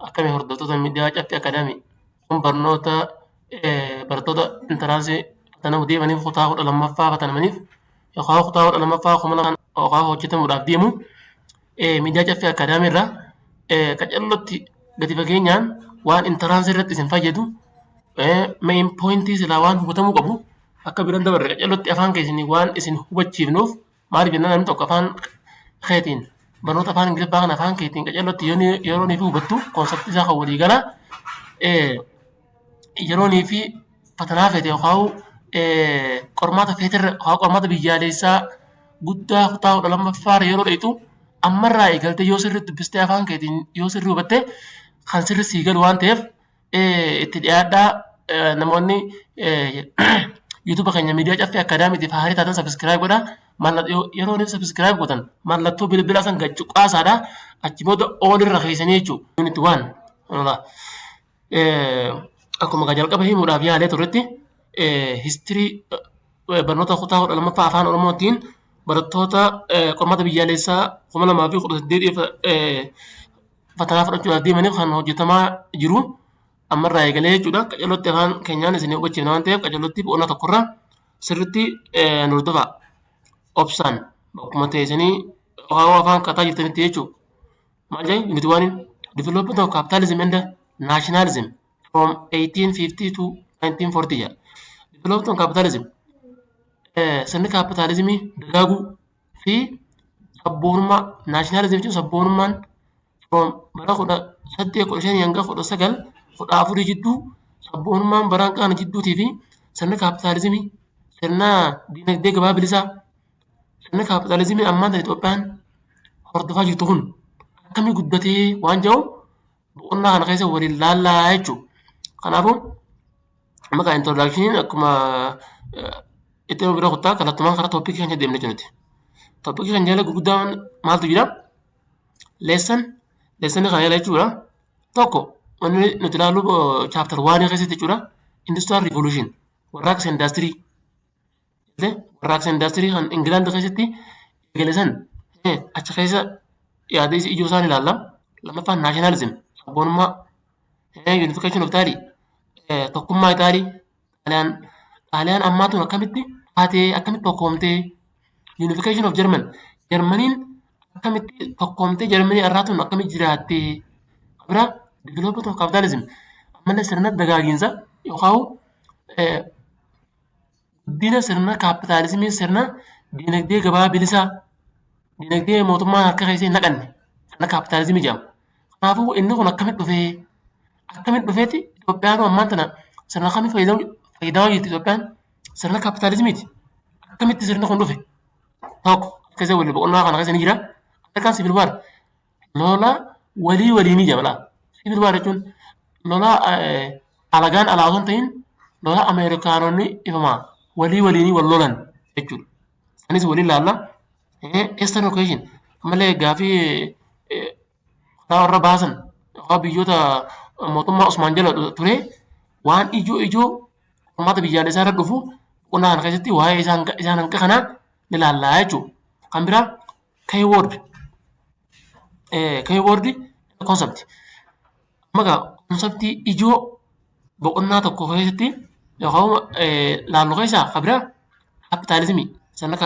Akkami hordoftoota miidiyaa Caffee Academy. Kun barnoota barattoota entrance fatanamu deemaniif, kutaa 12ffaa fatanamaniif yookaan kutaa 12ffaa 2000 yookaan hojjetamuudhaaf deemu, miidiyaa Caffee Academy irraa qacarrootti gadi fageenyaan waan entrance irratti isin fayyadu, main point silaa waan hubatamuu qabu akka biran dabarre qacarrootti afaan keessanii waan isin hubachiifnuuf. Maaliif jennaan, namni tokko afaan keetiin barnoota afaan Ingiliffaa kana afaan keetiin qacarrootti yeroo nii fi hubattu, concept isaa kan walii galaa yeroo nii fi fatanaa feete yookaan qormaata feetirra yookaan qormaata biyyaalessaa guddaa kutaa 12ffaa yeroo dheetu, ammarraa eegaltee yoo sirriitti dubbistee afaan keetiin yoo sirrii hubatte kan sirri sii galu waan ta'eef itti dhiyaadhaa. Namoonni YouTube keenya miidiyaa Caffee Academytiif haarii taatan subscribe godhaa. Yeroo inni subscribe gootan mallattoo bilbilaa san gad cuqaasaadha. Achi booda all irra keessanii jechuudha. Unit one. Akkuma kan jalqaba himuudhaaf yaalee turretti, history barnoota kutaa 12ffaa afaan Oromootiin barattoota qormaata biyyaalessaa 2018 fatanaa fudhachuudhaaf deemaniif kan hojjetamaa jiru ammarraa eegalee jechuudha. Qacarrootti afaan keenyaan isin hubachiifna waan ta'eef, qacarrootti boqonnaa tokkorraa sirriitti nu hordofaa. Obsaan bakkuma teessanii waa afaan kataa jirtanitti jechuudha. Maal jedhee unit one? Development of capitalism and nationalism from 1850 to 1940 jedha. Development of capitalism, sirni kaapitaalizimii dagaaguu fi sabboonummaa, nationalism jechuun sabboonummaan, from bara 1815 hanga 1914 jidduu, sabboonummaan baraan qaana jidduutii fi sirni kaapitaalizimii, sirna dinagdee gabaa bilisaa, sirni kaapitaalizimii ammaan tana Itoophiyaan hordofaa jirtu kun akkamii guddatee waan jedhu boqonnaa kana keessa waliin laallaa jechuudha. Kanaafuu maqaa introductioniin akkuma itti bira kuttaa kallattumaan karaa topic keenya deemne jechuudha. Topic keenya jala gurguddaan maaltu jira? Lesson kana jala jechuudha. Tokko, wanni nuti ilaallu chapter one keessatti jechuudha. Industrial Revolution, warraaqsa indaastirii. Warraaqsa indaastirii kan Ingilaand keessatti eegale san achi keessa yaada ijoo isaan ilaalla. Lammaffaan nationalism, sabboonummaa, unification of Italy, tokkummaa Itaalii, Xaaliyaan ammaa tun akkamitti taatee, akkamitti tokkoomtee, unification of German, Germaniin akkamitti tokkoomtee, Germanii irraa tun akkamitti jiraattee. Bira development of capitalism, ammallee sirna dagaaginsa yookaan guddina sirna kaapitaalizimii, sirna dinagdee gabaa bilisaa, dinagdee mootummaan harka keessa hin naqanne, sirna kaapitaalizimii jedhama. Kanaafuu inni kun akkamitti dhufee, akkamitti dhufeeti Itoophiyaan ammaan tana sirna kamii fayyadamaa jirti? Itoophiyaan sirna kaapitaalizimiiti. Akkamitti sirni kun dhufe? Tokko keessa waliin boqonnaa kana keessa ni jira. African Civil War, lola walii waliinii jedhama. Civil War jechuun lola alagaan alaa osoo hin ta'in lola Ameerikaanonni ifamaa walii waliinii wal lolan jechuudha. Sanis waliin ilaalla. Eastern Question, ammallee gaafii karaa warra baasan yookaan biyyoota mootummaa Osmaan jala ture, waan ijoo ijoo qormaata biyyaalessaa irra dhufu boqonnaa kana keessatti waa'ee isaan hanqa kanaa ni ilaallaa jechuudha. Kan biraa keyword keyword concept. Amma egaa conceptii ijoo boqonnaa tokko keessatti yookaan laallu keessaa kan biraa kaapitaalizimii, sirna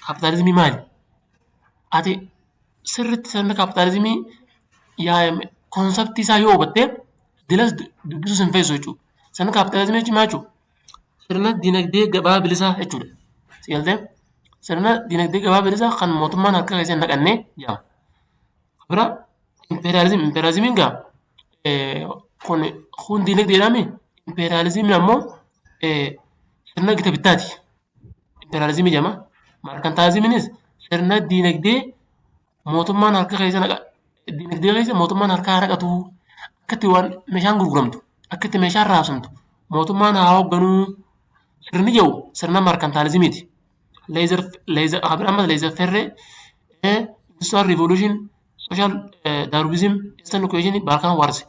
kaapitaalizimii maali? Ati sirriitti sirna kaapitaalizimii conceptii isaa yoo hubatte dilas dubbisuus hin feesu jechuudha. Sirna kaapitaalizimii jechuun maal jechuudha? Sirna dinagdee gabaa bilisaa jechuudha. Si galtee? Sirna dinagdee gabaa bilisaa kan mootummaan harka keessa hin naqanne jedhama. Bira impeeriyaalizimii, impeeriyaalizimiin gaa kun dinagdeedhaami. Impeeriyaalizimiin ammoo sirna gita bittaati. Impeeriyaalizimii jedhama. Maarkantaalizimiinis sirna dinagdee mootummaan harka keessa naqa, dinagdee keessa mootummaan harka haa naqatu, akka itti waan meeshaan gurguramtu, akka itti meeshaan raabsamtu mootummaan haa hoogganuu sirni jedhu sirna maarkantaalizimiiti. Laissez ammas laissez-faire, industrial revolution, social Darwinism, Eastern Question, Balkan Wars,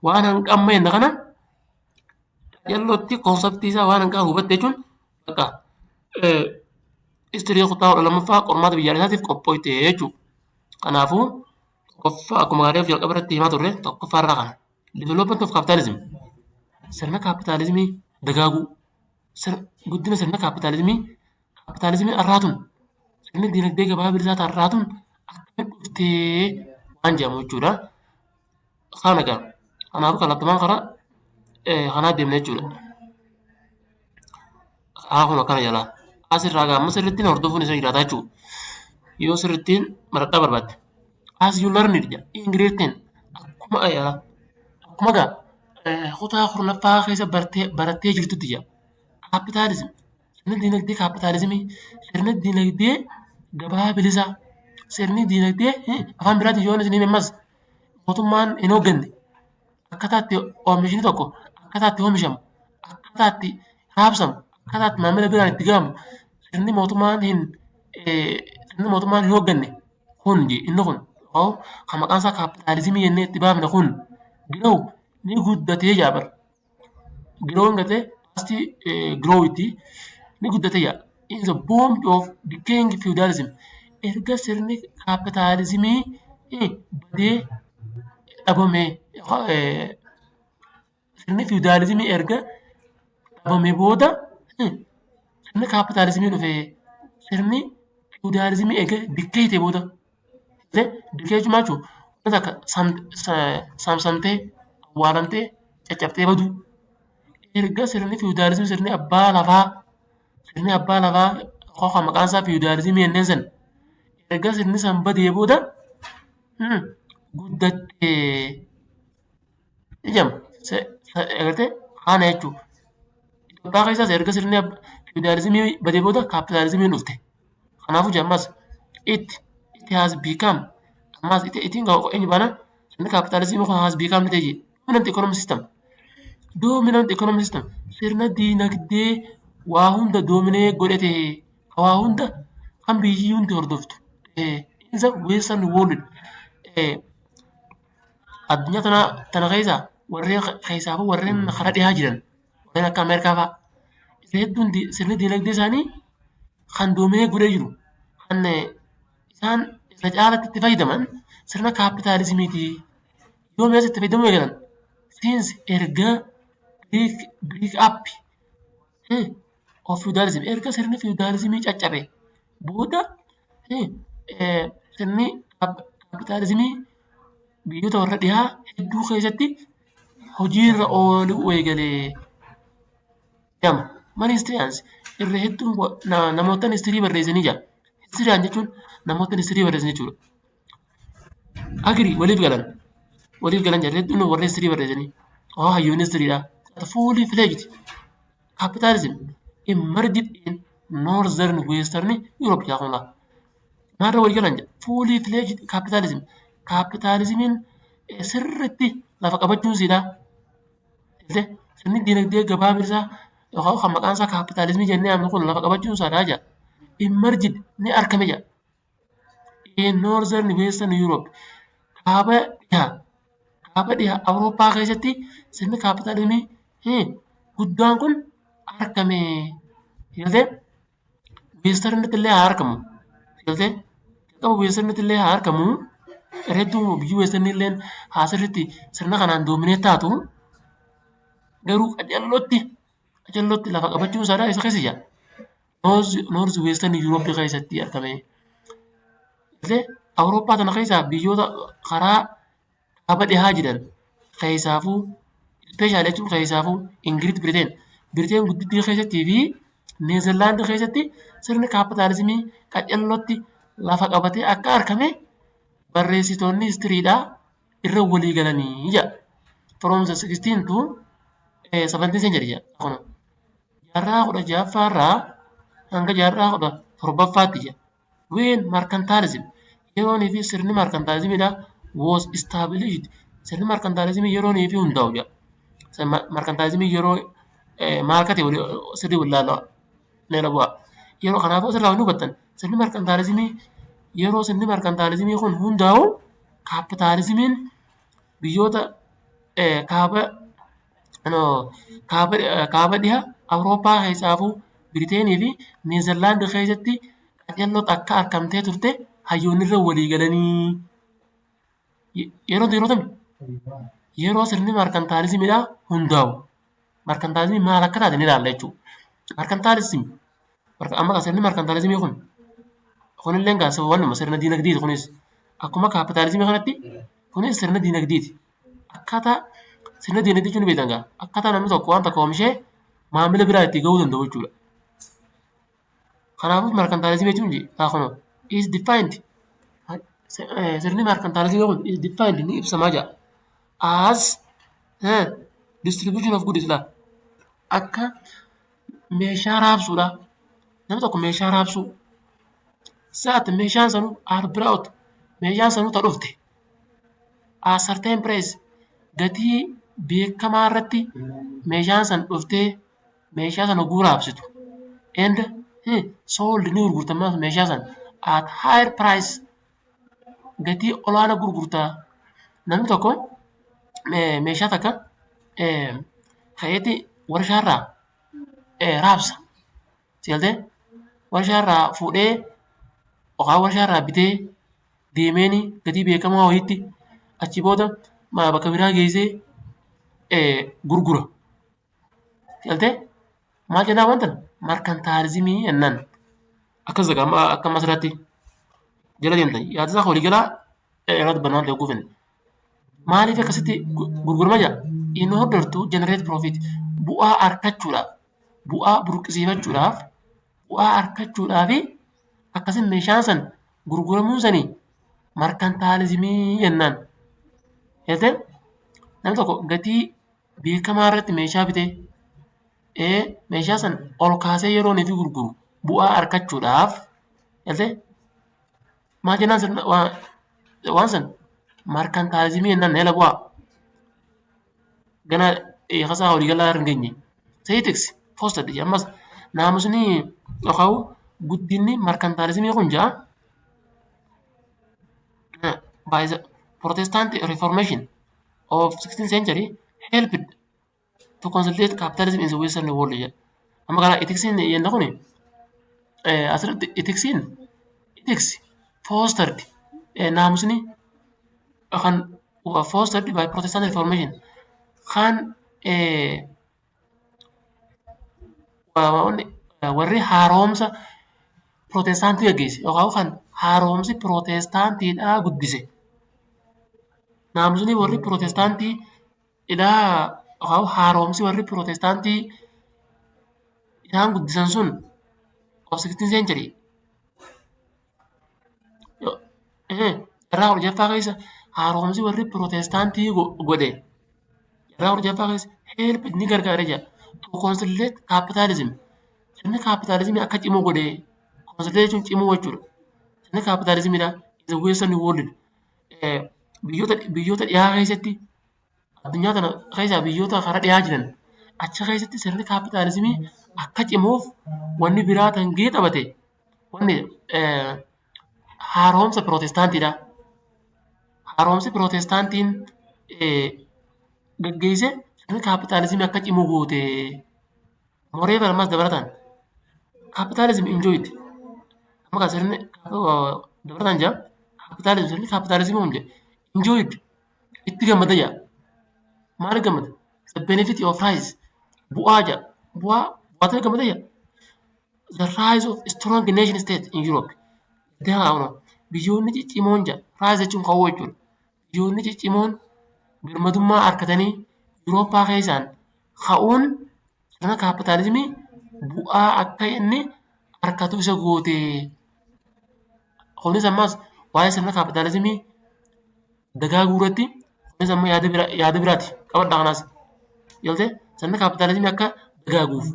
waan hanqa amma jenna kana jallotti conceptii isaa waan hanqa hubatte jechuun bakka history kutaa 12ffaa qormaata biyyaalessaatiif qophooyte jechuudha. Kanaafuu Tokkoffaa, akkuma gaarii jalqaba irratti himaa turre, tokkoffaa irraa kana. Development of capitalism. Sirna kaapitaalizimii dagaaguu. Guddina sirna kaapitaalizimii, kaapitaalizimii har'aatun, sirni dinagdee gabaa bilisaa har'aatun akkamitti dhuftee waan jedhamu jechuudha. Kana egaa kanaafuu kallattumaan karaa kanaa deemna jechuudha. Haa, kun akkana jalaa. Asirraa gaa amma sirrittiin hordofuun isa jiraata jechuudha. Yoo sirrittiin baradhaa barbaadde. As you learned jedha in grade 10, akkuma gaa kutaa 10ffaa keessa barattee jirtutti jedha. Capitalism, sirni dinagdee kaapitaalizimii, sirni dinagdee gabaa bilisaa, sirni dinagdee afaan biraatiin yoo isin hime ammas mootummaan hin hoogganne, akkaataa itti oomishni tokko akkaataa itti oomishamu, akkaataa itti raabsamu, akkaataa itti maamila biraan itti gahamu, sirni mootummaan hin hoogganne kun, inni kun kan maqaan isaa kaapitaalizimii jennee itti baafne kun grow, ni guddatee jaa bara. Grow gatee asti grow itti ni guddatee jaa. In the bomb of decaying feudalism, erga sirni kaapitaalizimii badee dhabame, sirni feudalismii erga dhabame booda sirni kaapitaalizimii dhufe. Sirni feudalismii erga decay ta'e booda. Decay jechuun maal jechuudha? Wanta takka saamsamtee, awwaalamtee, caccabtee baduu. Erga sirni feudalismii, sirni abbaa lafaa kan maqaan isaa feudalismii jenneen sana, erga sirni san badee booda guddattee jedhama. Agartee, kana jechuudha. Itoophiyaa keessaas erga sirni feudalismii badee booda kaapitaalizimiin dhufte. Kanaafuu ammas it has become, ammas ittiin eenyu baana, sirni kaapitaalizimii kun has become ni ta'e dominant economic system. Dominant economic system, sirna diinagdee waa hunda dominate godhate, waa hunda kan biyyi hundi hordoftu. In the western world, addunyaa tana keessa warreen keessaafuu warreen karaa dhiyaa jiran, warreen akka Ameerikaa fa'a, hedduun sirni diinagdee isaanii kan dominate godhee jiru, kan isaan irra caalatti itti fayyadaman sirna kaapitaalizimiiti. Yoom itti fayyadamuu eegalan? Since, erga break up of feudalism, erga sirni feudalismii caccabe booda sirni kaapitaalizimii biyyoota warra dhiyaa hedduu keessatti hojiirra ooluu eegalee jedhama. Many historians, irra hedduun namoota history barreessanii jira. Historian jechuun namoota history barreessan jechuudha. Agree, waliif galan. Waliif galan jedha hedduun warra history barreessanii. Oh, hayyoonni historydha. Fully fledged capitalism emerged in northern western Europe jedha. Maalirra walii galan jedha. Fully fledged capitalism. Kaapitaalizimiin sirriitti lafa qabachuun siidha. Sirni dinagdee gabaa bilisaa yookaan kan maqaan isaa kaapitaalizimii jennee yaamnu kun lafa qabachuun isaadha jedha. Emerged, ni argame jedha. In northern western Europe, kaaba dhihaa Awurooppaa keessatti sirni kaapitaalizimii guddaan kun argame. Galtee, westernitti illee haa argamu. Galtee, jalqaba westernitti illee haa argamu. Hedduu biyyi westernii illee haa sirriitti sirna kanaan dominate taatu, garuu qacarrootti lafa qabachuun isaadhaa isa keessa jira. North western Europe keessatti argame. Galtee, Awurooppaa tana keessaa biyyoota karaa kaaba dhihaa jiran keessaafuu, especially jechuun keessaafuu, Ingiriz, Biriteen guddittii keessattii fi Neezerlaandii keessatti sirni kaapitaalizimii qacarrootti lafa qabatee akka argame barreessitoonni historydhaa irra walii galanii jedha. From the 16 to 17 century jedha. Kun jaarraa 16ffaa irraa hanga jaarraa 17ffaatti jedha. When mercantilism, yeroonii fi sirni mercantilismiidha, was established, sirni mercantilismii yeroonii fi hundaa'u jedha. Mercantilismii yeroo maal akka ta'e sirrii wallaalaa ni bu'a. Yeroo kanaafuu asirraa wanni hubattan, sirni mercantilismii, yeroo sirni mercantilismii kun hundaa'u, kaapitaalizimiin biyyoota kaaba dhiha Awurooppaa, keessaafuu Biriteenii fi Neezerlaandii keessatti qacarrootti akka argamtee turte hayyoonni irra walii galanii. Yeroo tami? Yeroo sirni maarkantaalizimiidhaa hundaa'u. Maarkantaalizimii maal akka taate ni ilaalla jechuudha. Mercantilism amma sirni maarkantaalizimii kun kunillee gaa wannuma sirna diinagdeeti kunis. Akkuma kaapitaalizimii kanatti kunis sirna diinagdeeti. Akkaataa sirna diinagdee jechuun ni beektan gaa, akkaataa namni tokko waan tokko oomishee maamila biraa itti gahuu danda'u jechuudha. Kanaafuu maarkantaalizimii jechuun haa kunoo is defined, sirni maarkantaalizimii kun is defined, ni ibsamaa jira, as distribution of goods laa, akka meeshaa raabsuudha. Namni tokko meeshaa raabsuu that meeshaan sanuu are brought, meeshaan sanuu ta dhufte, at certain price, gatii beekamaa irratti meeshaan san dhuftee meeshaa sana hogguu raabsitu, and sold, ni gurgurta meeshaa san, at higher price, gatii olaanaa gurgurtaa. Namni tokko meeshaa takka ka'eeti warshaarraa raabsa. Si galtee? Warshaarraa fuudhee yookaan warshaarraa bitee deemeeni gatii beekamaa wayiitti achi booda bakka biraa geessee gurgura. Si galtee? Maal jennaan wanta markantaalizimii jennaan. Akkas amma akka amma asirratti jala deemtan yaada isaa waliigalaa irratti dubbannaa ta'e guufin. Maaliif akkasitti gurgurama jira? In order to generate profit, bu'aa argachuudhaaf, bu'aa burqisiifachuudhaaf, bu'aa argachuudhaaf akkasin meeshaan san gurguramuu sanii markantaalizimii jennaan. Galtee? Namni tokko gatii beekamaa irratti meeshaa bitee meeshaa san ol kaasee yeroo inni gurguru bu'aa argachuudhaaf, galtee, maal jennaan sirna waan san markantaalizimii jennaan jala bu'aa. Gana kasaa waliigalaa irra hin geenye. Ethics fostered ammas naamusni yookaan guddinni markantaalizimii kun jaa by the Protestant Reformation of 16th century helped to consolidate capitalism in the Western world jedha. Amma kana ethicsiin yenna kuni asirratti ethicsiin, ethics fostered, naamusni kan fostered by Protestant Reformation kan warri haaromsa Protestaantii gaggeesse yookaan kan haaromsi Protestaantiidhaa guddise. Naamusni warri Protestaantii idhaa yookaan haaromsi warri Protestaantii isaan guddisan sun of 16th century, jaarraa 16ffaa keessa haaromsi warri Protestaantii godhe jaarraa 16ffaa keessa help, ni gargaara jedha. To consolidate capitalism, sirni kaapitaalizimii akka cimu godhe. Consolidate jechuun cimuu jechuudha. Sirni kaapitaalizimiidha in the Western world, biyyoota dhiyaa keessatti, addunyaa kana keessaa biyyoota karaa dhiyaa jiran achi keessatti sirni kaapitaalizimii akka cimuuf wanni biraa tan gahee taphate wanni haaromsa Protestaantiidha. Haaromsi Protestaantiin gaggeesse sirni kaapitaalizimii akka cimu goote. Moreover, ammas dabalataan capitalism enjoyed, amma kan sirni dabalataan jira capitalism, sirni kaapitaalizimii kun jedhe enjoyed, itti gammada jira. Maal gammada? The benefit of rise, bu'aa jira. Bu'aa bu'aatu gammada jira. The rise of strong nation state in Europe. Biyyoonni ciccimoon jira. Rise jechuun ka'uu jechuudha. Biyyoonni ciccimoon birmadummaa harkatanii Yurooppaa keessaan ka'uun sirna kaapitaalizimii bu'aa akka inni harkatu isa goote. Kunis ammas waa'ee sirna kaapitaalizimii dagaaguu irratti kunis ammoo yaada biraati. Qabadhaa kanaas. Galtee sirna kaapitaalizimii akka dagaaguuf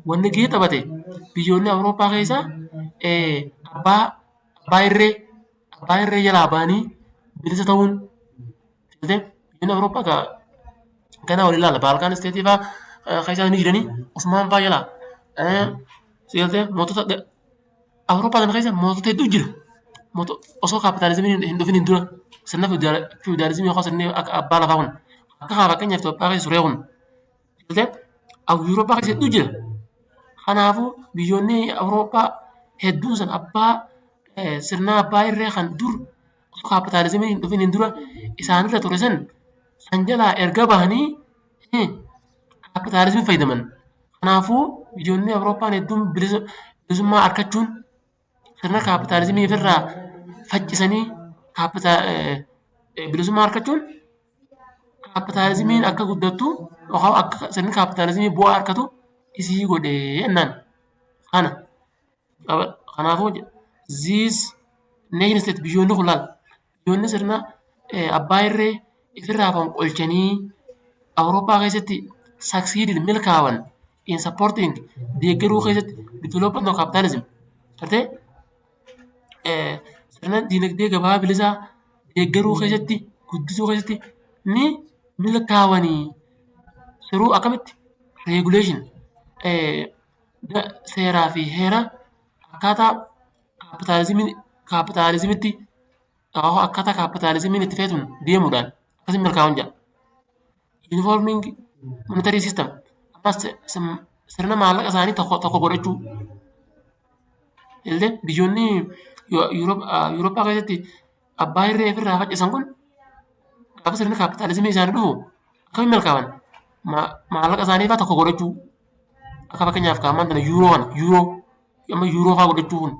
wanni gahee taphate biyyoonni Awurooppaa keessaa abbaa irree jalaa ba'anii bilisa ta'uun, galtee, biyyoonni Awurooppaa ganaa wal ilaala. Balkan stateii fa'aa keessa ni jiranii Usmaan fa'aa jalaa. Galtee, mootota Awurooppaa kana keessa mootota hedduu jira. Osoo kaapitaalizimiin hin dhufin dura sirna fiwudaalizimii yookaan sirni akka abbaa lafaa kun akka fakkeenyaaf Itoophiyaa keessa ture kun, galtee, Awurooppaa keessa hedduu jira. Kanaafuu biyyoonni Awurooppaa hedduun san abbaa sirna abbaa irree kan dur osoo Osoo kaapitaalizimiin hin dhufiniin dura isaanirra ture san jalaa erga bahanii kaapitaalizimii fayyadaman. Kanaafuu biyyoonni Awurooppaan hedduun bilisummaa argachuun sirna kaapitaalizimii ofirraa faccisanii bilisummaa argachuun kaapitaalizimiin akka guddattu yookaan akka sirni kaapitaalizimii bu'aa argatu isii godhee jennaan. Kana kanaafuu these nation state, biyyoonni kun laal, biyyoonni sirna abbaa irree ofirraa fonqolchanii Awurooppaa keessatti succeeded, milkaa'an, in supporting, deeggaruu keessatti, development of capitalism gartee sirna dinagdee gabaa bilisaa deeggaruu keessatti, guddisuu keessatti ni milkaa'anii. Through akkamitti? Regulation, seeraa fi heera akkaataa kaapitaalizimitti, akkaataa kaapitaalizimiin itti feetuun deemuudhaan akkasiin milkaa'uun jedha. Uniforming monetary system, ammas sirna maallaqa isaanii tokko tokko godhachuu. Illee biyyoonni Yuurooppaa keessatti abbaa irree ofirraa faccisan kun gaafa sirni kaapitaalizimii isaanii dhufu akkamiin milkaa'an? Maallaqa isaanii fa'aa tokko godhachuu. Akka fakkeenyaaf ammaan tana yuuroo kana, yuuroo amma yuuroo fa'aa godhachuu kun.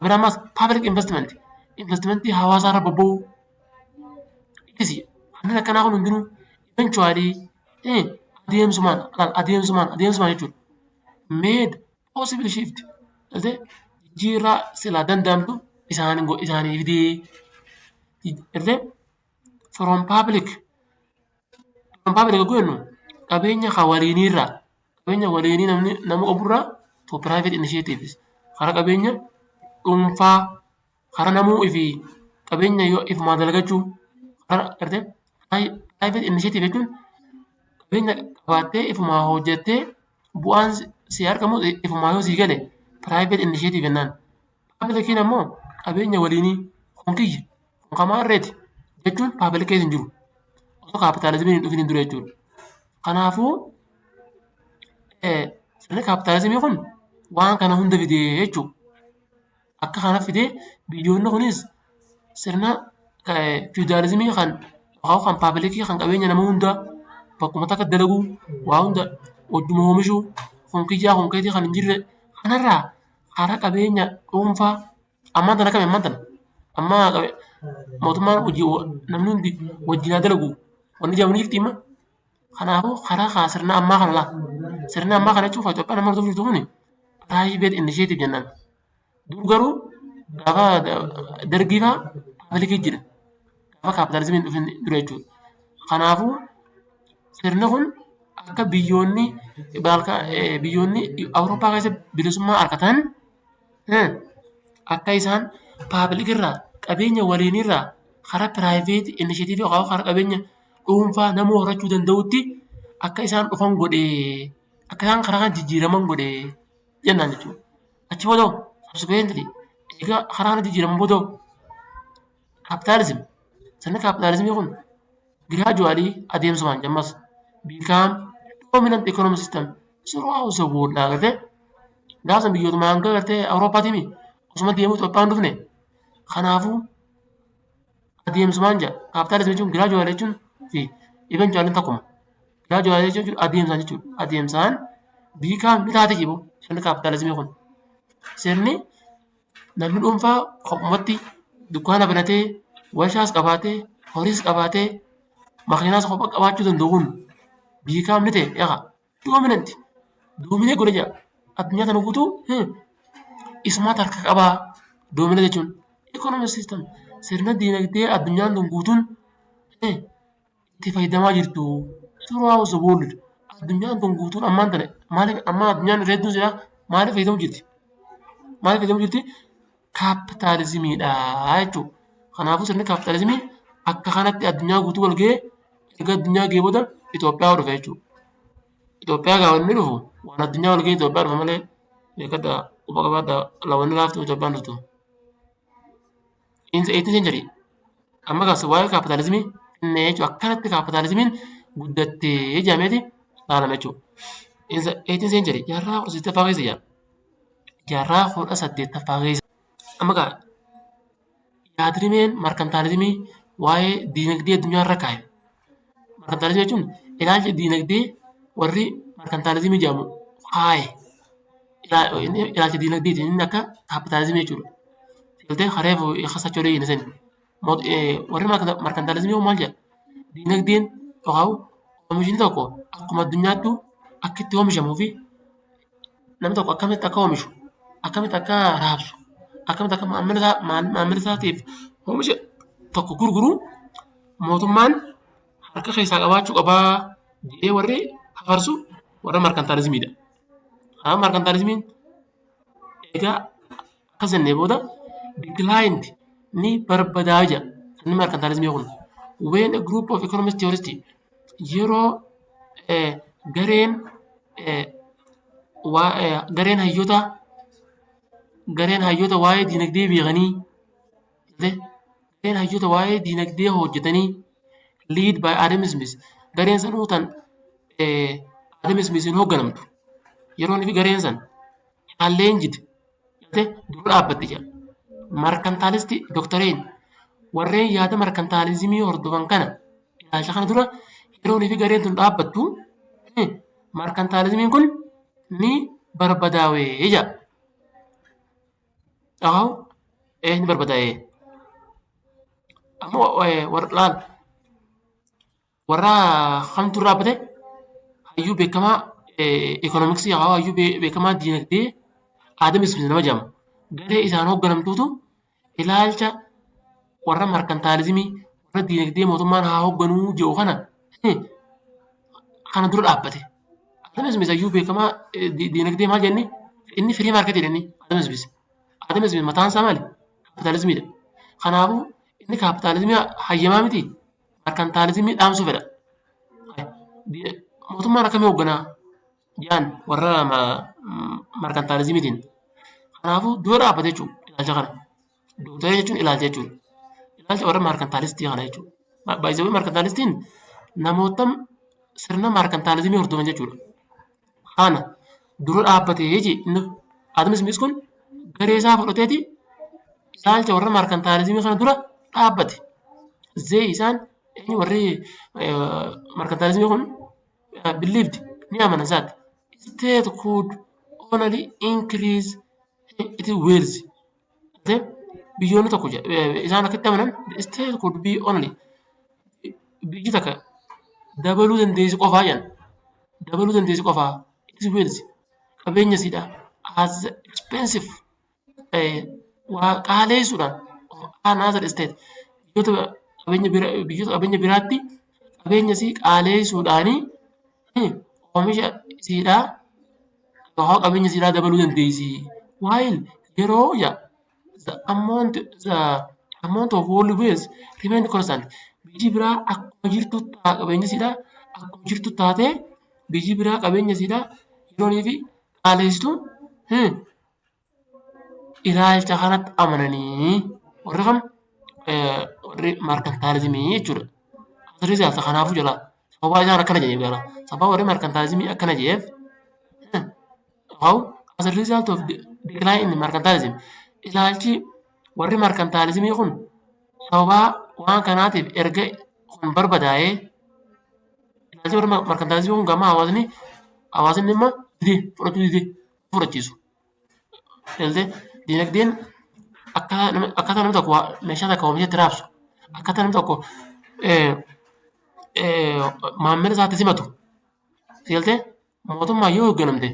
Biraa ammas public investment, investmentii hawaasaa irra bobba'uu. Ittisi kanneen akkanaa kun hundinuu eventually adeemsumaan adeemsumaan adeemsumaan jechuudha. Made possible shift galtee jijjiirraa silaa danda'amtu isaanii fidee galtee from public yogguu jennu qabeenya kan waliiniirraa, qabeenya waliinii namni nama qaburraa, to private initiatives, karaa qabeenya dhuunfaa, karaa namuu fi qabeenya yoo ifumaa dalagachuu, karaa gartee private initiative jechuun qabeenya qabaattee ifumaa hojjettee bu'aan si argamu ifumaa yoo sii gale private initiative jennaan. Publiciin ammoo qabeenya waliinii, kun kiyya, kun kan maarreeti jechuun public keessa hin jiru. Osoo kaapitaalizimiin hin dhufin dura jechuudha. Kanaafuu sirni kaapitaalizimii kun waan kana hunda fidee jechuudha. Akka kana fidee biyyoonni kunis sirna fiwudaalizimii kan kan publicii, kan qabeenya nama hundaa bakkuma takka dalaguu, waa hunda wajjuma oomishuu, kun kiyyaa kun keetii kan hin jirre kanarraa karaa qabeenya dhuunfaa. Ammaan tana akkami? Ammaan tana amma mootummaan hojii namni hundi wajjin haa dalagu wanni jedhamu ni jirti amma. Kanaafuu karaa sirna ammaa kana laa, sirna ammaa kana jechuun Itoophiyaan amma hordofuu jirtu kuni private initiative jennaan. Dur garuu gaafa dargii fa'aa publicii jira. Gaafa kaapitaalizimiin hin dhufin dura jechuudha. Kanaafuu sirni kun akka biyyoonni biyyoonni Awurooppaa keessa bilisummaa argatan, akka isaan public irraa, qabeenya waliinirraa karaa private initiative yookaan karaa qabeenya dhuunfaa namuu horachuu danda'utti akka isaan dhufan godhee, akka isaan karaa kana jijjiiraman godhee jennaan jechuudha. Achi booda subsequently, egaa karaa kana jijjiiraman booda, capitalism, sirni kaapitaalizimii kun gradually, adeemsumaan ammas, become dominant economic system throughout the world agartee gaafa biyyootuma hanga gartee Awurooppaatii osuma deemuu Itoophiyaan dhufne. Kanaafuu adeemsumaan jedha. Kaapitaalizimii jechuun gradually jechuun fi eventually tokkuma. Gradually jechuun adeemsaan jechuudha. Adeemsaan become ni taate jiru sirni kaapitaalizimii kun. Sirni namni dhuunfaa kophumatti dukkaana banatee, warshaas qabaatee, horiis qabaatee, makiinaas kophaa qabaachuu danda'u kun become ni ta'e egaa dominant, dominate godhe jedha. Addunyaa tana guutuu isumaatu harka qabaa. Dominate jechuun economic system, sirna dinagdee addunyaan tun guutuun itti fayyadamaa jirtu throughout the world. Addunyaan tun guutuun ammaan tana maaliif, amma addunyaan irra hedduun silaa maaliif fayyadamu jirti? Maaliif fayyadamu jirti? Kaapitaalizimiidha jechuudha. Kanaafuu sirni kaapitaalizimii akka kanatti addunyaa guutuu wal ga'ee, erga addunyaa ga'ee booda Itoophiyaa dhufe jechuudha. Itoophiyaa gaafa inni dhufu waan addunyaa wal ga'ee Itoophiyaa dhufe malee, beekadhaa, quba qabaadhaa, lawanni laaftuu Itoophiyaan dhuftu. In the 18th century, amma gaas waa'ee kaapitaalizimii inni jechuudha, akkanatti kaapitaalizimiin guddattee jedhameeti ilaalama jechuudha. In the 18th century, jaarraa 18ffaa keessa jira. Jaarraa 18ffaa keessa. Amma gaa Yaadrimeen merkantaalizimii waa'ee diinagdee addunyaa irra kaa'e. Merkantaalizimii jechuun ilaalcha diinagdee warri merkantaalizimii jedhamu kaa'e. Ilaalcha diinagdeeti inni akka kaapitaalizimii jechuudha. Galtee kareefu kasachoodee jenne sani. Warri merkantaalizimii maal jedha? Diinagdeen yookaan oomishni tokko akkuma addunyaattuu akka itti oomishamuu fi namni tokko akkamitti akka oomishu, akkamitti akka raabsu, akkamitti akka maamila isaatiif oomisha tokko gurguru mootummaan harka keessaa qabaachuu qabaa jedhee warri hafarsu warra merkantaalizimiidha. Kanaaf merkantaalizimiin egaa akkas jennee booda declined, ni barbadaa'aa jedha sirni merkantaalizimii kun. When a group of economist theorists, yeroo gareen hayyoota waa'ee diinagdee beekanii, gareen hayyoota waa'ee diinagdee hojjetanii, lead by Adam Smith, gareen sanuu tan Adam Smithiin hoogganamtu, yeroo inni fi gareen san challenged dura dhaabbatte jedha. Mercantilist doctrine, warreen yaada merkantaalizimii hordofan kana, ilaalcha kana dura yeroo inni fi gareen tun dhaabbattu merkantaalizimiin kun ni barbadaawee jedha. Dhahaw ni barbadaa'ee. Ammoo warra laal warra kamtu dhaabbate? Hayyuu beekamaa ikoonomiksii, hayyuu beekamaa diinagdee Adam Smith nama jedhamu. Garee isaan hoogganamtuutu ilaalcha warra merkantaalizimii, warra diinagdee mootummaan haa hoogganuu jedhu kana dura dhaabbate. Adam Smith hayyuu beekamaa diinagdee maal jenni? Inni free market inni Adam Smith. Adam Smith mataan isaa maali? Kaapitaalizimiidha. Kanaafuu inni kaapitaalizimii hayyamaa miti, merkantaalizimii dhaamsuu fedha. Mootummaan akkamii hoogganaa jedhan warra merkantaalizimiitiin. Kanaafuu dura dhaabbate jechuudha ilaalcha kana. Doctrine jechuun ilaalcha jechuudha. Ilaalcha warra merkantaalistii kana jechuudha. Baay'isawwan merkantaalistiin namoota sirna merkantaalizimii hordofan jechuudha. Kana dura dhaabbatee jechi inni Adam Smith kun garee isaa fudhateeti ilaalcha warra merkantaalizimii kana dura dhaabbate. Zee isaan warri merkantaalizimii kun believed, ni amanan isaatti. State could only increase its wealth. Biyyoonni tokko isaan akkatti amanan, state could be only, biyyi takka dabaluu dandeessi qofaa jedhan. Dabaluu dandeessi qofaa its wealth, qabeenya isiidha, as expensive, waa qaaleessuudhaan, another state, biyyoota qabeenya bira biyyoota qabeenya biraatti qabeenya isii qaaleessuudhaanii oomisha isiidhaa yookaan qabeenya isiidhaa dabaluu dandeessi. While yeroo yaa the amount of world wealth remain constant, biyyi biraa akkuma jirtu qabeenya isiidhaa akkuma jirtu taatee biyyi biraa qabeenya isiidhaa yeroonii fi qaaleessitu ilaalcha kanatti amananii warri kam? Warri merkantaalizimii jechuudha. As result, kanaafuu jala sababa isaan akkana jedhaniif jala sababa warri merkantaalizimii akkana jedheef, how as a result of decline in mercantilism, ilaalchi warri merkantaalizimii kun sababa waan kanaatiif erga kun barbadaa'ee, ilaalchi warri merkantaalizimii kun gama hawaasni immoo didee fudhachuu didee fudhachiisu. Galtee diinagdeen akkaataa namni tokko meeshaa takka oomishee itti raabsu, akkaataa namni tokko maamila isaatti simatu, galtee mootummaan yoo hoogganamte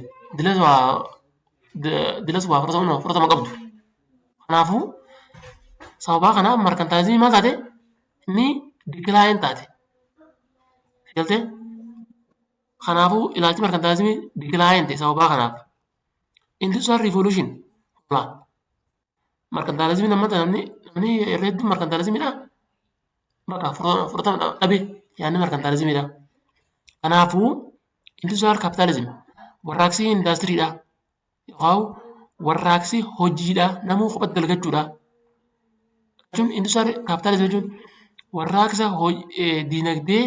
dilas waa fudhatama qabdu. Kanaafuu sababaa kanaaf merkantaalizimii maal taate? Ni decline taate. Galtee kanaafuu ilaalchi merkantaalizimii decline ta'e sababaa kanaaf. Industrial Revolution, merkantaalizimiin amma namni irra hedduun merkantaalizimiidha. Bakka fudhatama dhabe yaadni merkantaalizimiidha. Kanaafuu industrial capitalism, warraaqsi indaastiriidha. Yookaan warraaqsi hojiidha. Namuu kophatti dalagachuudha. Jechuun industrial capitalism jechuun warraaqsa diinagdee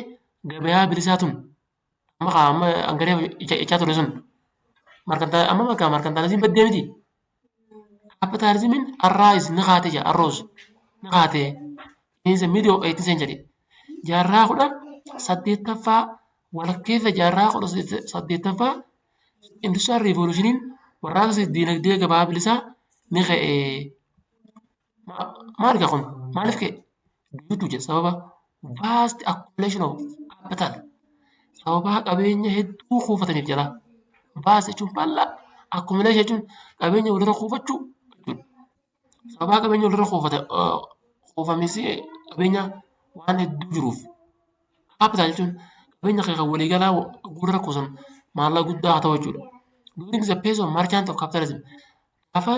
gabayaa bilisaa tun amma amma hangaree jechaa ture sun amma bakka merkantaalizimiin baddee miti. Kaapitaalizimiin arraayis ni kaate jira, arose. ni kaate. In the middle of 18th century. Jaarraa 18ffaa walakkeessa jaarraa 18ffaa Industrial Revolutioniin, warraaqsi diinagdee gabaa bilisaa, ni ka'e. Maal kun maaliif ka'e? Due to jedha, sababa vast accumulation of capital, sababa qabeenya hedduu kuufataniif jala. Vast jechuun bal'aa, accumulation jechuun qabeenya walirra kuufachuu jechuudha. Sababa qabeenya walirra kuufate, kuufamiinsi qabeenya waan hedduu jiruuf, capital jechuun qabeenya kee kan waliigalaa walirra kuusan maallaqa guddaa haa ta'u jechuudha. During the phase of merchant of capitalism, gaafa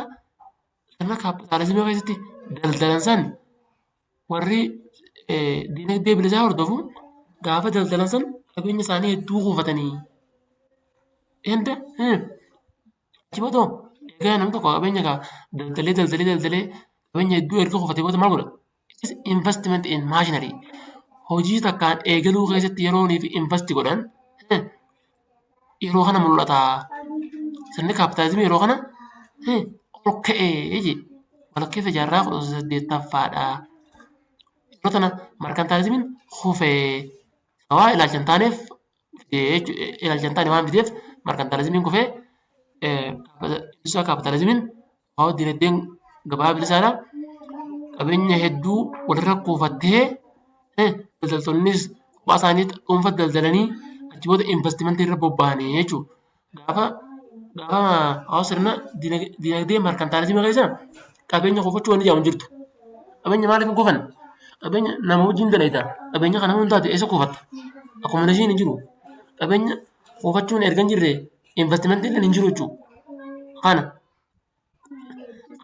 sirna kaapitaalizimii keessatti daldalan san, warri diinagdee bilisaa hordofu gaafa daldalan san qabeenya isaanii hedduu kuufatanii. Enda achi booda egaa namni tokko qabeenya daldalee daldalee daldalee qabeenya hedduu erga kuufatee booda maal godha? Investment in machinery. Hojii takkaan eegaluu keessatti yeroo fi invest godhan yeroo kana mul'ata. Sirni kaapitaalizimii yeroo kana ol ka'ee je walakkeessa jaarraa 18ffaadha. Yeroo tana markantaalizimiin kufee, sababa ilaalcha hin taaneef, ilaalcha hin taane waan fideef markantaalizimiin kufee, kaapitaalizimiin, dinagdeen gabaa bilisaadha. Qabeenya hedduu walirra kuufattee, daldaltoonnis kophaa isaanii dhuunfaa daldalanii achi booda investimentii irra bobba'anii jechuudha. Gaafa hawaasa sirna dinagdee markantaalizimii keessa qabeenya kuufachuu wanni jedhamu hin jirtu. Qabeenya maaliif hin kuufanne? Qabeenya nama wajjin dalagda. Qabeenya kana hunda taate eessa kuufatta? Accumulationiin hin jiru. Qabeenya kuufachuun erga hin jirre investimentiin illee hin jiru jechuudha. Kana.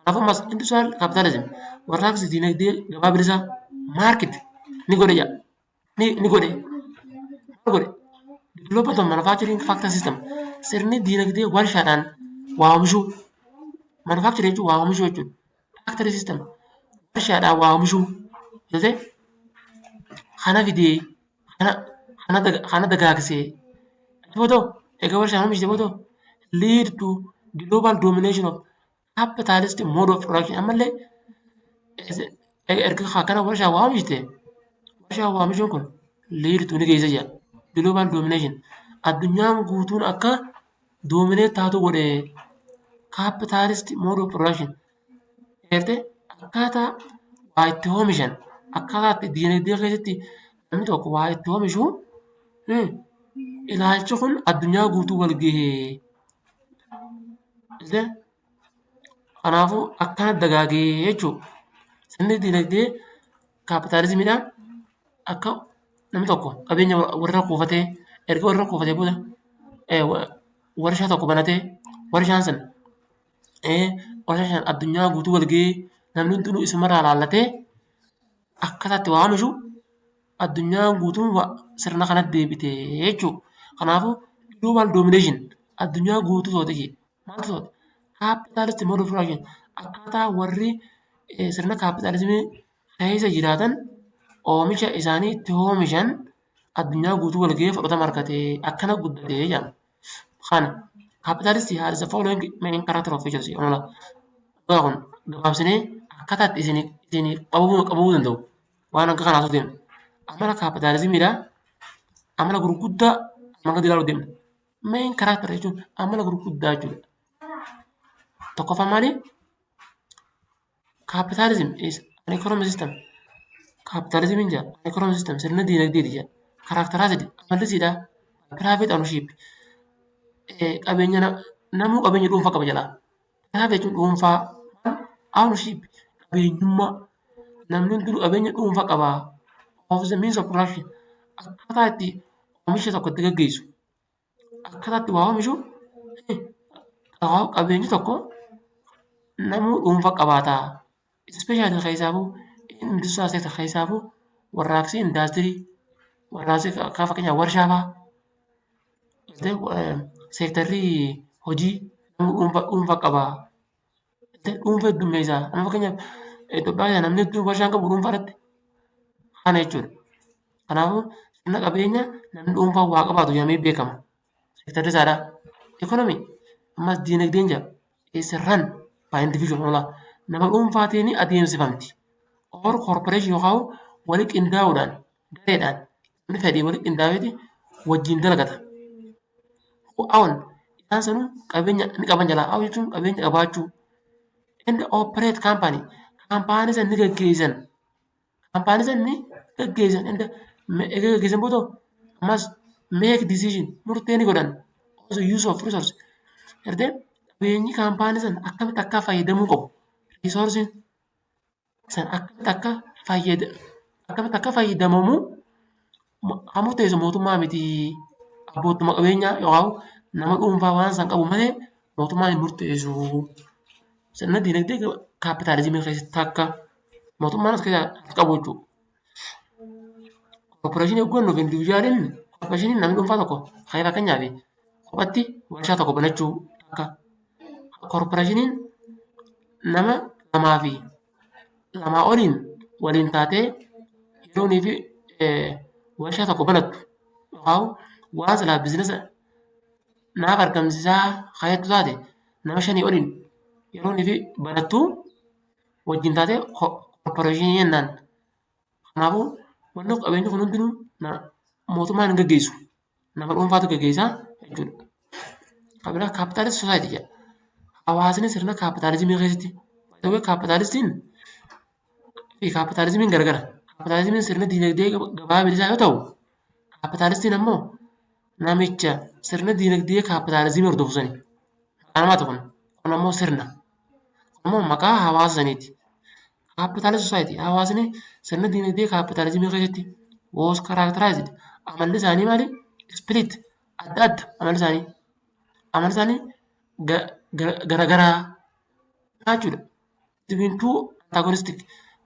Kanaafuu ammas industrial capitalism, warraaqsi dinagdee gabaa bilisaa, market ni godhe jedha. Ni godhe. Maal godhe? Development of manufacturing factory system. Sirni dinagdee warshaadhaan waa oomishuu. Manufacturing jechuun waa oomishuu jechuudha. Factory system, warshaadhaan waa oomishuu. Galtee kana fidee kana dagaagsee achi booda egaa warshaan oomishte booda lead to global domination of capitalist mode of production. Ammallee erga kana warshaan waa oomishte, warshaan waa oomishuun kun lead to, ni geessa jedha. Global domination, addunyaan guutuun akka dominate taatu godhe capitalist mode of production. Gartee akkaataa waa itti oomishan, akkaataa itti diinagdee keessatti namni tokko waa itti oomishu, ilaalchi kun addunyaa guutuu wal gahee. Kanaafuu akkana dagaagee jechuudha. Sirni diinagdee kaapitaalizimiidhaan akka namni tokko qabeenya walirra kuufatee, erga walirra kuufatee booda warshaa tokko banatee, warshaan sun addunyaa guutuu wal gahee, namni hundinuu isumarraa laallatee akkaataa itti waa oomishu addunyaan guutuun sirna kanatti deebite jechuudha. Kanaafuu global domination addunyaa guutuu to'ate jechuudha. Maaltu to'ate? Capitalist mode of production, akkaataa warri sirna kaapitaalizimii keessa jiraatan oomisha isaanii itti oomishan addunyaa guutuu wal gahee fudhatama argate, akkana guddate jedhama. Kana capitalist has the following main character of features. Kun gabaabsinee akkaataa itti isinii qabuu danda'u waan akka kanaatu deema. Amala kaapitaalizimiidha. Amala gurguddaa amma gadi ilaaluu deemna. Main character jechuun amala gurguddaa jechuudha. Tokkoffaan maali? Capitalism is an economic system. Kaapitaalizimiin jira economic system, sirna diinagdeeti jira. Characterized, amalli isiidha, private ownership, qabeenya namuu qabeenya dhuunfaa qaba jedha. Private jechuun dhuunfaa, ownership qabeenyummaa, namni hundinuu qabeenya dhuunfaa qaba. Of the means of production, akkaataa itti oomisha tokko itti gaggeessu, akkaataa itti waa oomishu, qabeenyi tokko namuu dhuunfaa qabaata. Especially keessaafuu industrial sector, keessaafuu warraaqsi indaastirii, warraaqsi akka fakkeenyaaf warshaa fa'aa, seektarri hojii namuu dhuunfaa qaba. Dhuunfaa heddummeessa. Amma fakkeenyaaf Itoophiyaa keessa namni hedduun warshaa hin qabu dhuunfaa irratti. Kana jechuudha. Kanaafuu sirna qabeenya namni dhuunfaan waa qabaatu jedhamee beekama. Seektarri isaadha. Economy, ammas diinagdeen jira. Is run by individual, nama dhuunfaatiin adeemsifamti. Or corporation yookaan wali qindaa'uudhaan, gareedhaan, namni fedhii wali qindaa'eeti wajjin dalagata. Own, isaan sanuu qabeenya ni qaban jalaa. Own jechuun qabeenya qabaachuu. And operate company, kaampaanii san ni gaggeessan. Kaampaanii san ni gaggeessan. And eega gaggeessan booda ammas make decision, murtee ni godhan. Also use of resource, gartee qabeenyi kaampaanii san akkamitti akka fayyadamuu qabu. Resource san akkamitti akka fayyadamamu kan murteessu mootummaa miti, abboottuma qabeenyaa yookaan nama dhuunfaa waan san qabu malee mootummaan hin murteessu. Sirna diinagdee kaapitaalizimii keessatti akka mootummaan as keessaa qabu jechuudha. Corporationii yogguu jennu individualiin, corporationiin namni dhuunfaa tokko fakkeenyaaf kophatti warshaa tokko banachuu akka. Corporationiin nama lamaa fi lamaa oliin waliin taatee yeroonii fi warshaa tokko banattu yookaan waan silaa businessa naaf argamsiisaa kaayattu taate, nama shanii oliin yeroonii fi banattu wajjin taatee corporationii jennaan. Kanaafuu wanni qabeenyi kun hundinuu mootummaan hin gaggeessu. Nama dhuunfaatu gaggeessaa jechuudha. Kan biraa capitalist society jedha. Hawaasni sirna kaapitaalizimii keessatti, kaapitaalistiin fi kaapitaalizimiin garagara. Kaapitaalizimiin sirna diinagdee gabaa bilisaa yoo ta'u, kaapitaalistiin ammoo namicha sirna diinagdee kaapitaalizimii hordofu sani. Maqaa namaati kun. Kun ammoo sirna. Kun ammoo maqaa hawaasa saniiti. Capitalist society, hawaasni sirna diinagdee kaapitaalizimii keessatti, was characterized, amalli isaanii maali? Split, adda adda amalli isaanii. Amalli isaanii garagaraa jechuudha. Between two antagonistic,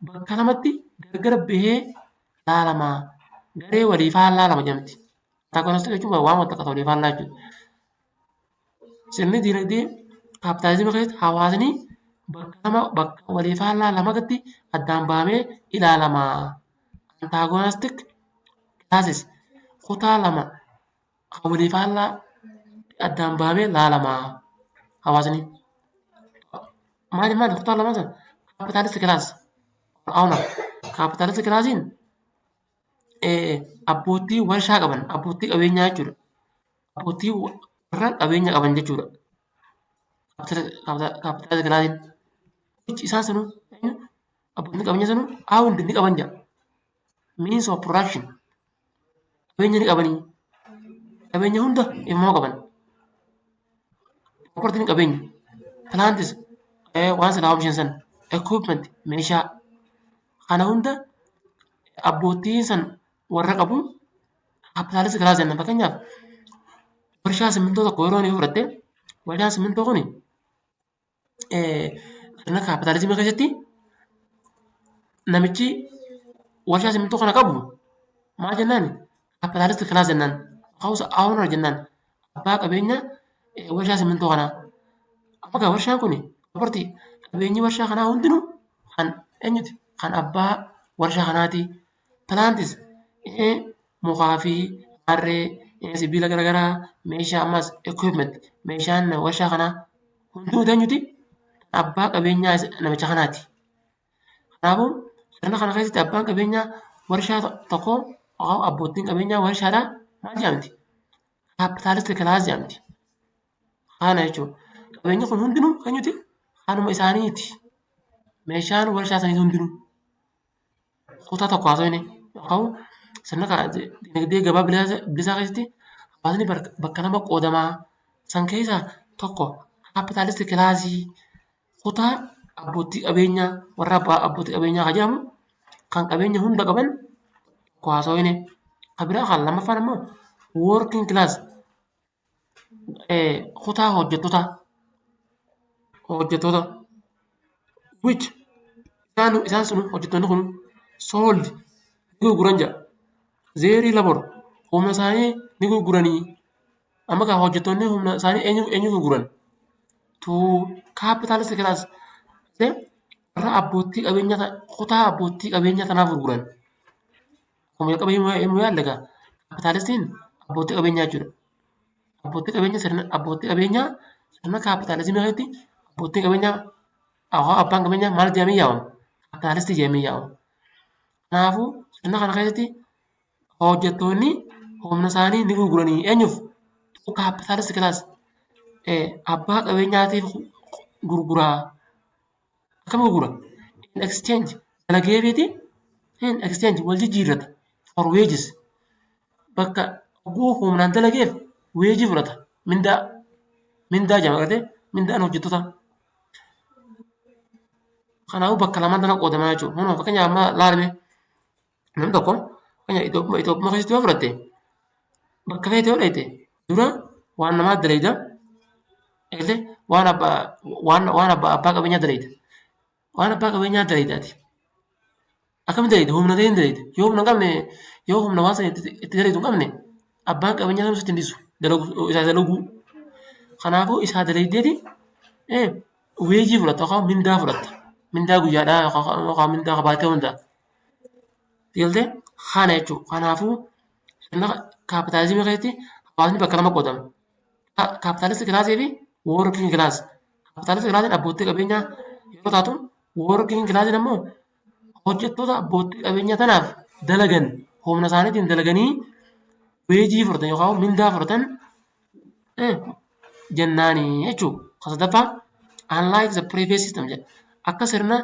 bakka lamatti gargar bahee laalama. Garee walii faallaa lama jedhamti. Antagonistic jechuun waan wal fakkaatu walii faallaa jechuudha. Sirni diinagdee kaapitaalizimii keessatti hawaasni bakka lama, bakka walii faallaa lamatti addaan bahamee ilaalama. Antagonistic classes, kutaa lama kan walii faallaa addaan bahamee ilaalama hawaasni. Maali maali kutaa lamaan sana? Capitalist class owner. Capitalist classiin abbootii warshaa qaban, abbootii qabeenyaa jechuudha. Abbootii warra qabeenya qaban jechuudha. Capitalist classiin. Isaan sanuu, abbootiin qabeenya sanuu, owned, ni qaban jedha. Means of production, qabeenya ni qabanii. Qabeenya hunda immoo qaban. Property, qabeenya. Plants, waan silaa oomishan sana. Equipment, meeshaa. Kana hunda abbootiin san warra qabu capitalist class jenna. Fakkeenyaaf, warshaa simmintoo tokko yeroo inni fudhatte, warshaan simmintoo kuni sirna kaapitaalizimii keessatti namichi warshaa simmintoo kana qabu maal jennaan? Capitalist class jennaan. House owner jennaan. Abbaa qabeenya warshaa simmintoo kanaa. Amma egaa warshaan kun, property, qabeenyi warshaa kanaa hundinuu kan eenyuti? Kan abbaa warshaa kanaati. Plants, mukaa fi harree, sibiila garaagaraa, meeshaa, ammas equipment, meeshaan warshaa kanaa hundinuu eenyuti? Abbaa qabeenyaa namicha kanaati. Kanaafuu sirna kana keessatti abbaan qabeenyaa warshaa tokkoo, abbootiin qabeenyaa warshaadhaa maal jedhamti? Capitalist class jedhamti. Kana jechuudha. Qabeenyi kun hundinuu eenyuti? Kanuma isaaniiti. Meeshaan warshaa sanii hundinuu. Kutaa tokko haasofne yookaan sirna dinagdee gabaa bilisaa keessatti hawaasni bakka lama qoodamaa. San keessaa tokko capitalist classii, kutaa abbootii qabeenyaa, warra abbootii qabeenyaa kan jedhamu, kan qabeenya hunda qaban tokko haasofne. Kan biraa kan lammaffaan immoo working class, kutaa hojjettoota, hojjettoota, which isaan sun, hojjettoonni kun, sold, ni gurguran jedha. Their labor, humna isaanii ni gurguranii. Amma gaa hojjettoonni humna isaanii eenyu gurguran? To capitalist class, warra abbootii qabeenyaa, kutaa abbootii qabeenyaa tanaaf gurguran. Akkuma jalqaba himuu yaalle egaa kaapitaalistiin abbootii qabeenyaa jechuudha. Abbootii qabeenyaa, sirna abbootii qabeenyaa sirna kaapitaalizimii keessatti abbootiin qabeenyaa, abbaan qabeenyaa maal jedhamee yaamama? Kaapitaalistii jedhamee yaamama. Kanaafuu sirna kana keessatti hojjettoonni humna isaanii ni gurguranii eenyuuf? Capitalist class, abbaa qabeenyaatiif gurguraa. Akkam gurgura? In exchange, dalageefiiti, in exchange, wal jijjiirrata, for wages, bakka hogguu humnaan dalageef weejii fudhata, mindaa, mindaa jedhama agartee, mindaan hojjettoota. Kanaafuu bakka lamaan tana qoodamaa jechuudha. Kunoo fakkeenyaaf amma laalame, namni tokko fakkeenya Itoophiyaa keessatti yoo fudhatte, bakka feete yoo dheeyte, dura waan namaa dalayda eegale, waan abbaa waan waan abbaa abbaa qabeenyaa dalayda, waan abbaa qabeenyaa dalaydaati. Akkamitti dalayda? Humna ta'een dalayda. Yoo humna hin qabne, yoo humna waan sana itti dalaydu hin qabne, abbaan qabeenyaa sana sitti hin dhiisu dalagu, isaa dalaguu. Kanaafuu isaa dalaydeeti weejii fudhatta yookaan mindaa fudhatta. Mindaa guyyaadhaa yookaan mindaa qabaatee hundaa. Galtee kana jechuudha. Kanaafuu sirna kaapitaalizimii keessatti hawaasni bakka lama qoodama. Capitalist classii fi working class. Capitalist classiin abbootii qabeenyaa yeroo taatu, working classiin ammoo hojjettoota abbootii qabeenyaa tanaaf dalagan, humna isaaniitiin dalaganii weejii fudhatan yookaan mindaa fudhatan jennaanii jechuudha. Kan sadaffaa, unlike the previous system jedha. Akka sirna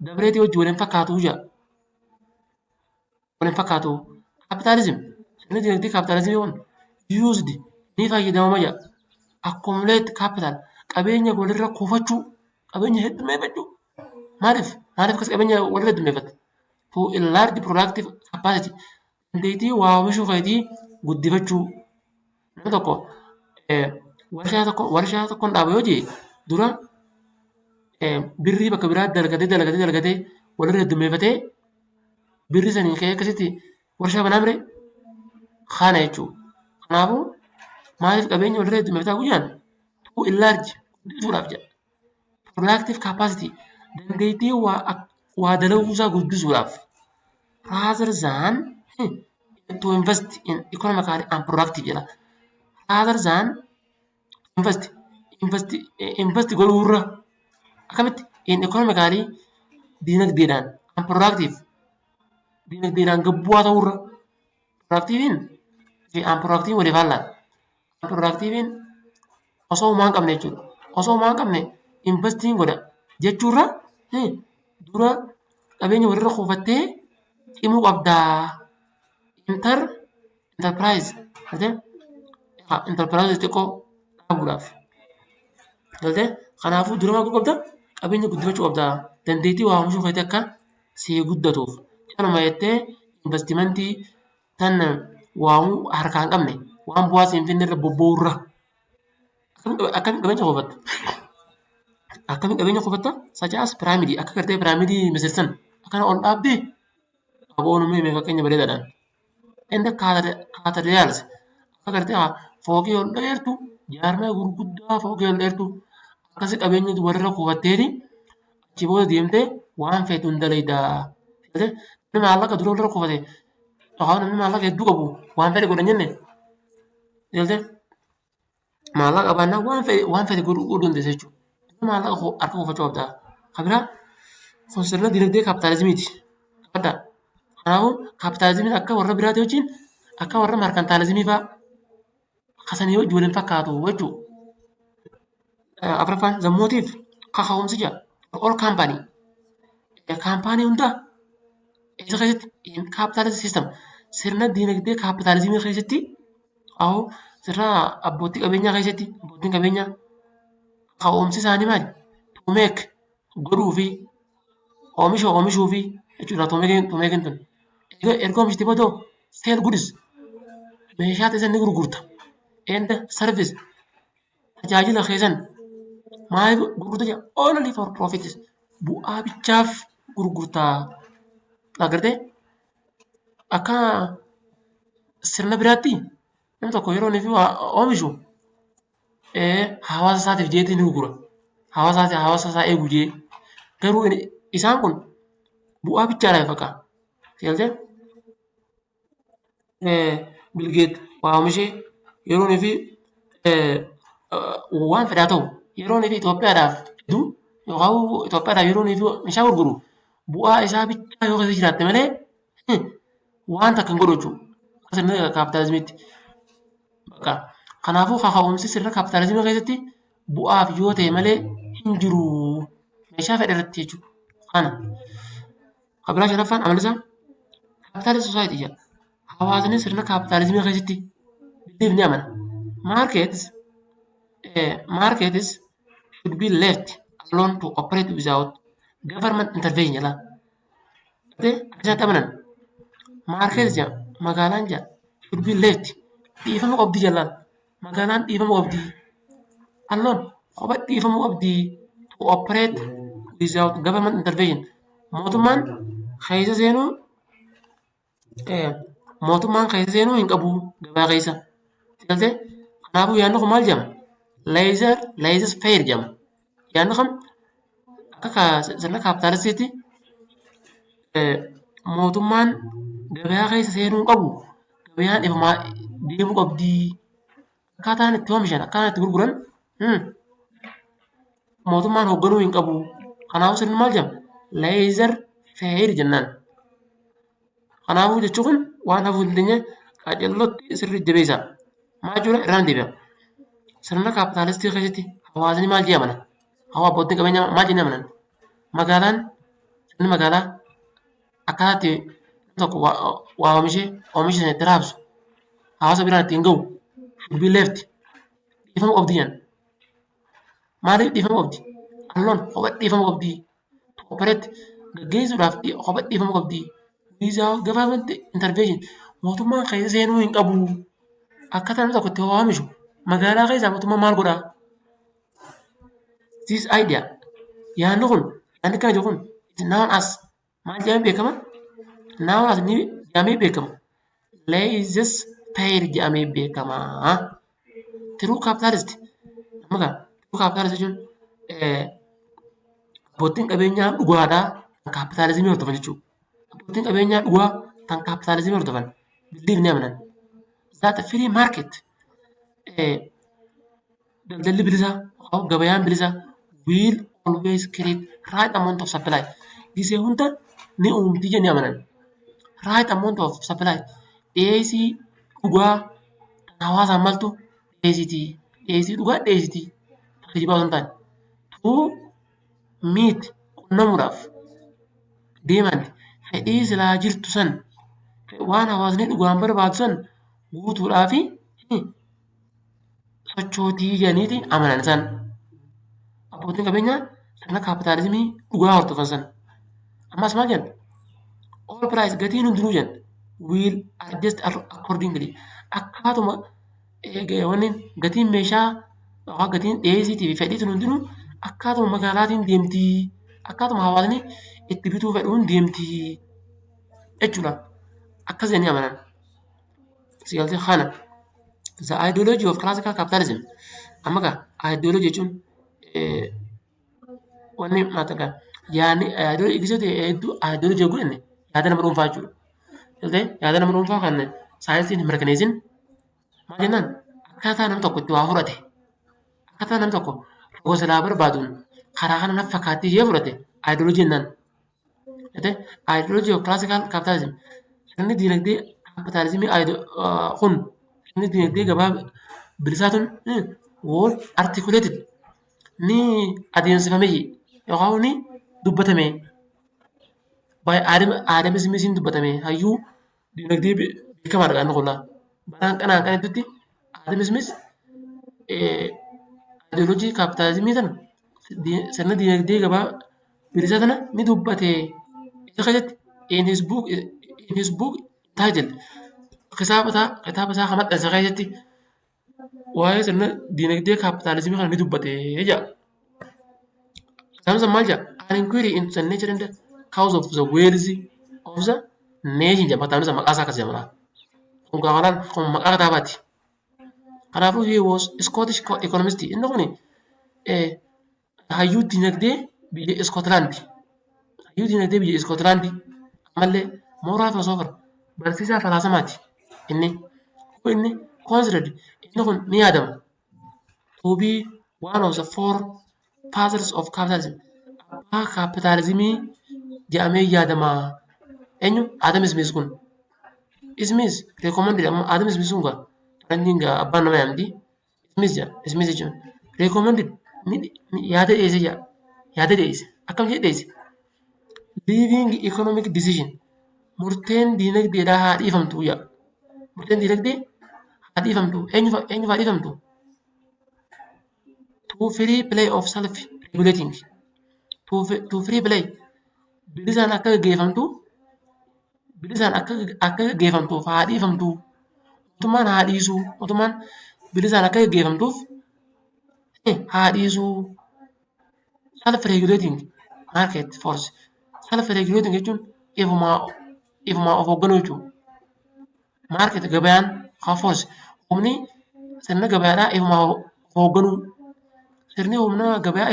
dabreetii wajjin waliin fakkaatu jedha. Waliin fakkaatu. Capitalism, sirni dinagdee kaapitaalizimii kun, used, ni fayyadamama jedha. Accumulate capital, qabeenya walirra kuufachuu, qabeenya heddummeeffachuu. Maaliif? Maaliif akkas qabeenya walirra heddummeeffatta? To enlarge productive capacity, dandeettii waa oomishuu keetii guddifachuu. Namni tokko warshaa tokko dhaaba yoo jee, dura birrii bakka biraa dalagatee dalagatee dalagatee walirra heddummeeffatee birrii saniin ka'ee akkasitti warshaa banaa mire kana jechuudha. Kanaafuu maaliif qabeenya walirra heddummeeffataa guyyaan? To enlarge, guddisuudhaaf jedha. Productive capacity, dandeettii waa dalaguusaa guddisuudhaaf, rather than to invest in economically unproductive jedha. Rather than invest godhuurra, akkamitti, in economically, dinagdeedhaan, unproductive, dinagdeedhaan gabbu'aa ta'uurra. Productiveiin fi unproductiveiin walii faallaadha. Unproductiveiin osoo homaa hin qabne jechuudha. Osoo homaa hin qabne investiin godha jechuurra, dura qabeenya walirra kuufattee cimuu qabdaa. Enterprise, enterprise xiqqoo dhaabuudhaaf. Galtee kanaafuu dura maal godhuu qabda? Qabeenya guddifachuu qabda. Dandeettii waa oomishuu keetii akka sii guddatuuf. Kanuma jettee investimentii tan waa harkaa hin qabne, waan bu'aa siin finne irra bobba'uurra. Akkamiin qabeenya kuufatta? Akkamiin qabeenya kuufatta? Such as pyramidii, akka gartee piraamidii misirsan akkana ol dhaabdee aboon uumame fakkeenya bareedaadhaan. Inni cathedrals, akka gartee fooqii ol dheertu, jaarmaa gurguddaa fooqii ol dheertu akkasi qabeenya walirra kuufatteeti achi booda deemtee waan feetu hin dalaydaa. Namni maallaqa dura walirra kuufate yookaan namni maallaqa hedduu qabu waan fedhe godha hin jenne. Galtee maallaqa qabaannaan waan fedhe godhuu dandeessa jechuudha. Maallaqa harka kuufachuu qabda. Kan biraa kun sirna dinagdee kaapitaalizimiiti. Qabadhaa. Kanaafuu kaapitaalizimiin akka warra biraatii wajjin, akka warra maarkantaalizimii fa'aa kasanii wajjin waliin fakkaatu jechuudha. Afuraffaan, the motive, kaka'umsi jedha. All company, kaampaanii hundaa isa keessatti, in capitalist system, sirna dinagdee kaapitaalizimii keessatti, ahoo sirna abbootii qabeenyaa keessatti, abbootiin qabeenyaa kaka'umsi isaanii maali? To make, godhuu fi oomisha oomishuu fi jechuudha. To make tun. Erga oomishte booda, sell goods, meeshaa ta'e ni gurgurta. And service, tajaajila keessan maaliif gurgurta jedha? Only for profits, bu'aa bichaaf gurgurtaa. Agartee, akka sirna biraatti namni tokko yeroo inni oomishu hawaasa isaatiif jeetii ni gurgura. Hawaasa isaa eegu jee. Garuu isaan kun bu'aa bichaadhaaf bakka. Galtee Bill Gates waa oomishee yeroo inni fi waan fedhaa ta'u, yeroo inni fi Itoophiyaadhaaf fidu yookaan Itoophiyaadhaaf yeroo inni fi meeshaa gurguru, bu'aa isaa bichaa yoo keessa jiraatte malee Waan takka hin godhu jechuudha. Akka sirna kaapitaalizimiitti. Bakka kanaafuu kaka'umsi sirna kaapitaalizimii keessatti bu'aaf yoo ta'e malee hin jiru. Meeshaa fedhe irratti jechuudha. Kana. Kan biraa shanaffaan amalli isaa capitalist society jedha. Hawaasni sirna kaapitaalizimii keessatti believe ni amana. Markets should be left alone to operate without government intervention jedha. Akkasitti amanan. Market jedha, magaalaan jedha, should be left dhiifama qabdi jallaan, magaalaan dhiifama qabdi, alone kopha dhiifamuu qabdi, to operate without government intervention, mootummaan keessa seenuu hin qabu gabaa keessa. Galtee kanaafuu yaadni kun maal jedhama? Laissez faire jedhama. Yaadni kam akka sirna kaapitaalistiitti mootummaan gabaa keessa seenuu hin qabu. Gabayaan ifumaa deemuu qabdi. Akkaataan itti oomishan, akkaataan itti gurguran mootummaan hoogganuu hin qabu. Kanaafuu sirni maal jedhama? Laissez faire jennaan. Kanaafuu jechuun kun waan hafuu hin dandeenye qaceellootti sirrii jabeessa. Maal jechuudha? Irraan deebi'a. Sirna kaapitaalistii keessatti hawaasni maal jee amana? Hawa abbootiin qabeenyaa maal jennee amanan? Magaalaan, sirni magaalaa akkaataa itti tokko waa oomishee oomisha sana itti raabsu, hawaasa biraan ittiin gahu, should be left dhiifama qabdi jedhan. Maaliif dhiifama qabdi? Alone kopha dhiifama qabdi. To operate gaggeessuudhaaf kopha dhiifama qabdi. Without government intervention mootummaan keessa seenuu hin qabu. Akkaataa namni tokko itti oomishu magaalaa keessaa mootummaan maal godhaa? This idea, yaadni kun, yaadni akkana jiru kun, is known as maal jedhamee beekama? Known as ni jedhamee beekama. Laissez faire jedhamee beekama. True capitalist, amma gaa true capitalist jechuun abbootiin qabeenyaa dhugaadhaa kan kaapitaalizimii hordofan jechuudha. Abbootiin qabeenyaa dhugaa kan kaapitaalizimii hordofan believe ni amanan. That free market, daldalli bilisaa, gabayaan bilisaa, will always create right amount of supply. Gisee hunda ni uumti jennee amanan. Right amount of supply, dhiyeessii dhugaa kan hawaasaan maltu dhiyeessiti. Dhiyeessii dhugaa dhiyeessiti. Kijibaa osoo hin taane. To meet qunnamuudhaaf demand, fedhii silaa jirtu san, waan hawaasni dhugaan barbaadu san guutuudhaafi sochootii jedhaniiti amanan isaan. Abbootiin qabeenyaa sirna kaapitaalizimii dhugaa hordofan san. Ammas maal jedhan? All price, gatiin hundinuu jedhan, will adjust accordingly, akkaatuma wanni gatiin meeshaa yookaan gatiin dhiyeessiitii fi fedhii sun hundinuu akkaatuma magaalaatiin deemtii, akkaatuma hawaasni itti bituu fedhuun deemtii jechuudha. Akkas jedhanii amanan. Si galtee kana the ideology of classical capitalism. Amma gaa ideology jechuun wanni maal yaadni ideology hedduu, ideology yogguu jenne yaada nama dhuunfaa jechuudha. Galtee yaada nama dhuunfaa kan saayinsiin hin mirkaneessin maal jennaan, akkaataa namni tokko itti waa fudhate, akkaataa namni tokko roga silaa barbaaduun karaa kana naf fakkaattii ishee fudhate ideology jennaan. Galtee ideology of classical capitalism, sirni diinagdee kapitaalizimii kun, sirni diinagdee gabaa bilisaa tun, was articulated ni adeemsifame yookaan ni dubbatame by Adam Smithiin dubbatame, hayyuu diinagdee beekamaadha inni kun. Baraan kanaan kan itti Adam Smith ideoloojii kaapitaalizimii tana, sirna diinagdee gabaa bilisaa tana ni dubbate. Isa keessatti in his book titled, kitaaba isaa kan maxxanse keessatti waa'ee sirna diinagdee kaapitaalizimii kana ni dubbate jedha. Kitaabni sun maal jedha? An Inquiry into the Nature and the Cause of the Wealth of the Nation jedhama. Kitaabni sun maqaa isaa akkas jedhama. Kun gaafa kun maqaa kitaabaati. Kanaafuu he was Scottish economist. Inni kun hayyuu diinagdee biyya Iskootlaandi. Hayyuu diinagdee biyya Iskootlaandi. Ammallee moral philosopher, barsiisaa falaasamaati inni. Inni considered, inni kun ni yaadama, to be one of the four fathers of capitalism. Abbaa kaapitaalizimii jedhamee yaadama. Eenyu? Adam Smith kun. Smith recommended. Amma Adam Smith sun gaa faranjiin gaa abbaan nama yaamti. Smith jedha. Smith jechuun recommended, yaada dhiyeesse jedha. Yaada dhiyeesse. Akkam jedhee dhiyeesse? Leaving economic decision, murteen diinagdeedhaa haa dhiifamtu jedha. Murteen diinagdee haa dhiifamtu. Eenyuuf haa dhiifamtu? To free play of self regulating. To free play, bilisaan akka gaggeeffamtu, bilisaan akka gaggeeffamtuuf haa dhiifamtu. Mootummaan haa dhiisu. Mootummaan bilisaan akka gaggeeffamtuuf haa dhiisu. Self regulating market force. Self regulating jechuun ifumaa of hoogganuu jechuudha. Market, gabayaan, haa force, humni sirna gabayaadhaa ifumaa of hoogganuu. Sirni humna gabayaa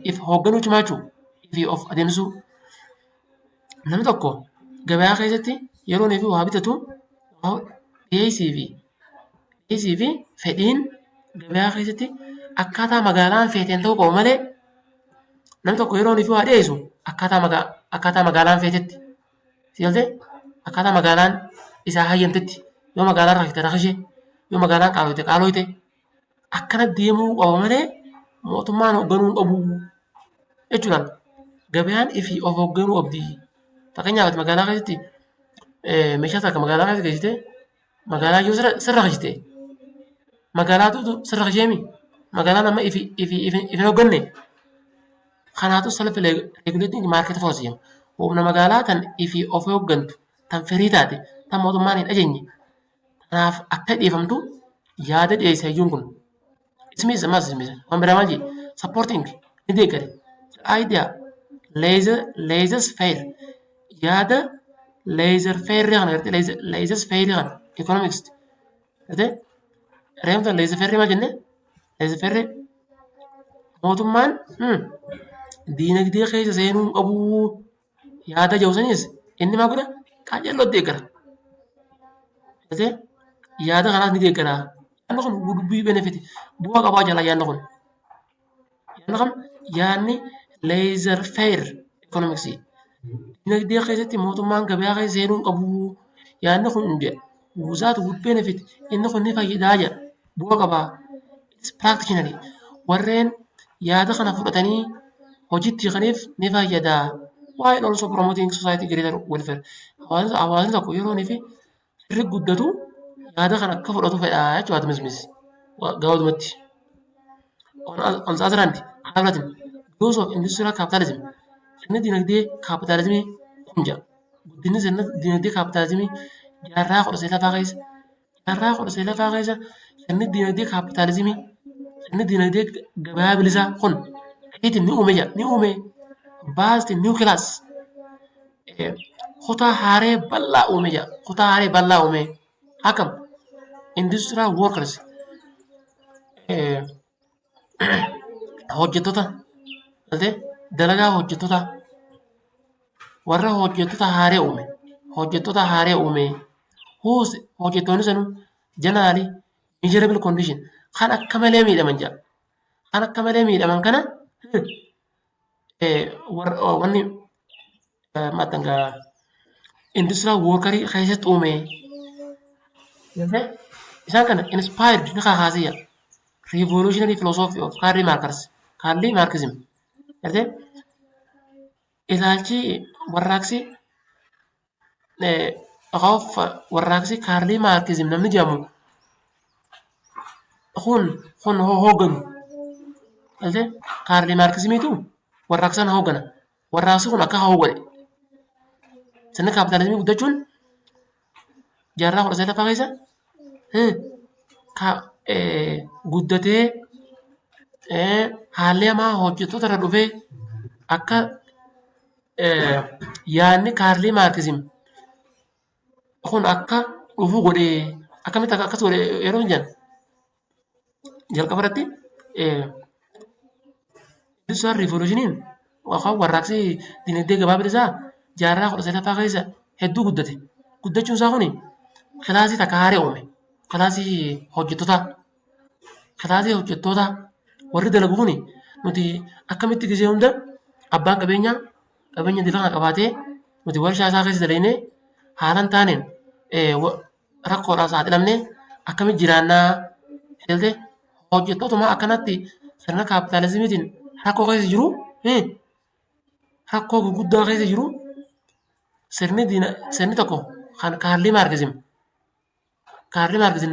if hoogganuu cimaa jechuudha. Ifi of adeemsisuu. Namni tokko gabayaa keessatti yeroo inni waa bitatu dhiyeessii fi fedhiin gabayaa keessatti akkaataa magaalaan feeteen ta'uu qabu malee, namni tokko yeroo inni waa dhiyeessu akkaataa magaalaan feetetti, si galtee, akkaataa magaalaan isaa hayyamtetti, yoo magaalaan rakkite rakkishee, yoo magaalaan qaaloyte qaaloyte, akkana deemuu qaba malee mootummaan hoogganuu hin qabu jechuudhaan gabayaan ifii of hoogganuu qabdi. Fakkeenyaaf, ati magaalaa keessatti meeshaa takka magaalaa keessa geessitee magaalaa yoo sirra rakkiste, magaalaatu sirra rakkiseemi, magaalaan amma ifi ifi ifi hin hoogganne. Kanaatu self regulating market force jedhama. Humna magaalaa tan ifii of hooggantu, tan firii taate, tan mootummaan hin ajajne, kanaaf akka dhiyeeffamtu yaada dhiyeessa hayyuun kun. Smith ammas, Smith waan biraa maal jedhe? Supporting, ni deeggare, idea laissez faire, yaada laissez faire kana gartee, laissez faire kana economics gartee reemta. Laissez faire maal jenne? Laissez faire mootummaan diinagdee keessa seenuu hin qabu yaada jiru sanis inni maal godha? Qajeeloo deeggara. Gartee yaada kanaas ni deeggara. Yaadni kun would be benefit, bu'aa qabaa jala yaadni kun. Yaadni kam? Yaadni laissez faire economics. Diinagdee keessatti mootummaan gabayaa keessa seenuu hin qabu. Yaadni kun jedha. That would benefit, inni kun ni fayyadaa jedha. Bu'aa qabaa. It's practically, warreen yaada kana fudhatanii hojiitti hiikaniif ni fayyada. While also promoting society greater welfare. Hawaasni tokko yeroo inni fi sirri guddatu yaada kana akka fudhatu fedha jechuudha Adam Smith. Gabaabumatti. On the other hand, karaa biraatiin, growth of industrial capitalism, sirni dinagdee kaapitaalizimii kun jedha. Guddinni sirna dinagdee kaapitaalizimii jaarraa 19ffaa keessa sirni dinagdee kaapitaalizimii, sirni dinagdee gabaa bilisaa kun created, ni uume jedha, ni uume vast new class, kutaa haaree bal'aa uume jedha, kutaa haaree bal'aa uume. Akkam? Industrial workers, hojjettoota galtee dalagaa, hojjettoota, warra hojjettoota haaree uume, hojjettoota haaree uume. Whose, hojjettoonni sanuu, generally miserable condition, kan akka malee miidhaman jedha, kan akka malee miidhaman kana wanni maxxangaa industrial workerii keessatti uume. Isaan kana inspired, ni kakaasee, revolutionary philosophy of Karl Marx, Karl Marxism. Gartee ilaalchi warraaqsi warraaqsi Karl Marxism namni jedhamu kun hoogganu. Gartee Karl Marxismiitu warraaqsaan hooggana. Warraaqsi kun akka haa godhe. Sirni kaapitaalizimii guddachuun jaarraa 19ffaa keessa guddatee haalli hamaa hojjettoota irra dhufee akka yaadni Karl Marxism kun akka dhufu godhee. Akkamitti akkas godhe yeroo hin jedhan, jalqaba irratti industrial revolutioniin yookaan warraaqsi dinagdee gabaa bilisaa jaarraa 19ffaa keessa hedduu guddate. Guddachuun isaa kuni kilaasii takka haaree uume. Kilaasii hojjettootaa. Kilaasii hojjettootaa warri dalagu kuni nuti akkamitti gisee hunda abbaan qabeenyaa Qabeenya dila kana qabaatee nuti warshaa isaa keessa dalagnee haala hin taaneen rakkoodhaaf saaxilamnee akkamitti jiraannaa jedhee, hojjettootuma akkanatti sirna kaapitaalizimiitiin rakkoo keessa jiru, rakkoo gurguddaa keessa jiru, sirni tokko kan Kaarli Maarkizim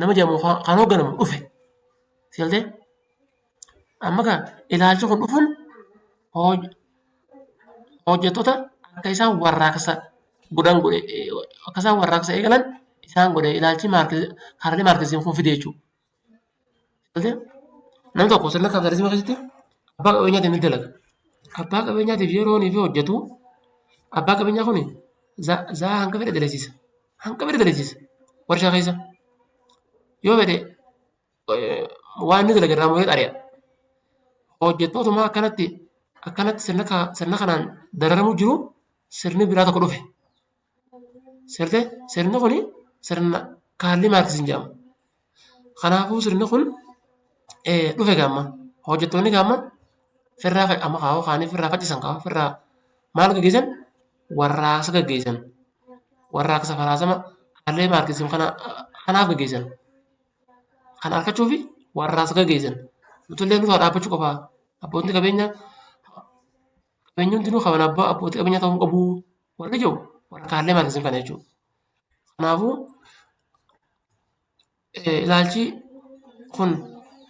nama jedhamu kan hoogganamu dhufe. Galtee amma gaa ilaalchi kun dhufuun hojjettoota akka isaan warraaqsa godhan godhe, akka isaan warraaqsa eegalan isaan godhe, ilaalchi Kaarli Maarkizim kun fide jechuudha. Galtee namni tokko sirna kaapitaalizimii keessatti abbaa qabeenyaatiin ni dalaga. Abbaa qabeenyaatiif yeroo inni fi hojjetu, abbaa qabeenyaa kun zaa hanga fedhe dalagsiisa. Hanga fedhe dalagsiisa. Warshaa keessa. Yoo fedhe waan inni dalage irraa muree ari'a. Hojjettootuma akkanatti sirna kanaan dararamuu jiru, sirni biraa tokko dhufe. Sirte sirni kuni sirna Kaarli Maarkizim jedhama. Kanaafuu sirni kun dhufe gaamma hojjettoonni gaamma firraa amma kaa'oo kaanii firraa faccisan, kaa'oo firraa maal gaggeessan? Warraaqsa gaggeessan. Warraaqsa falaasama Kaarli Maarkizim kana kanaaf gaggeessan. Kana argachuufi warraaqsa gaggeessan. Nutullee nurraa dhaabbachuu qaba. Abbootiin qabeenyaa qabeenyi hundinuu kan abbootii qabeenyaa ta'uu hin qabu. Warri jiru warra Kaarli Maarkizim kana jechuudha. Kanaafuu ilaalchi kun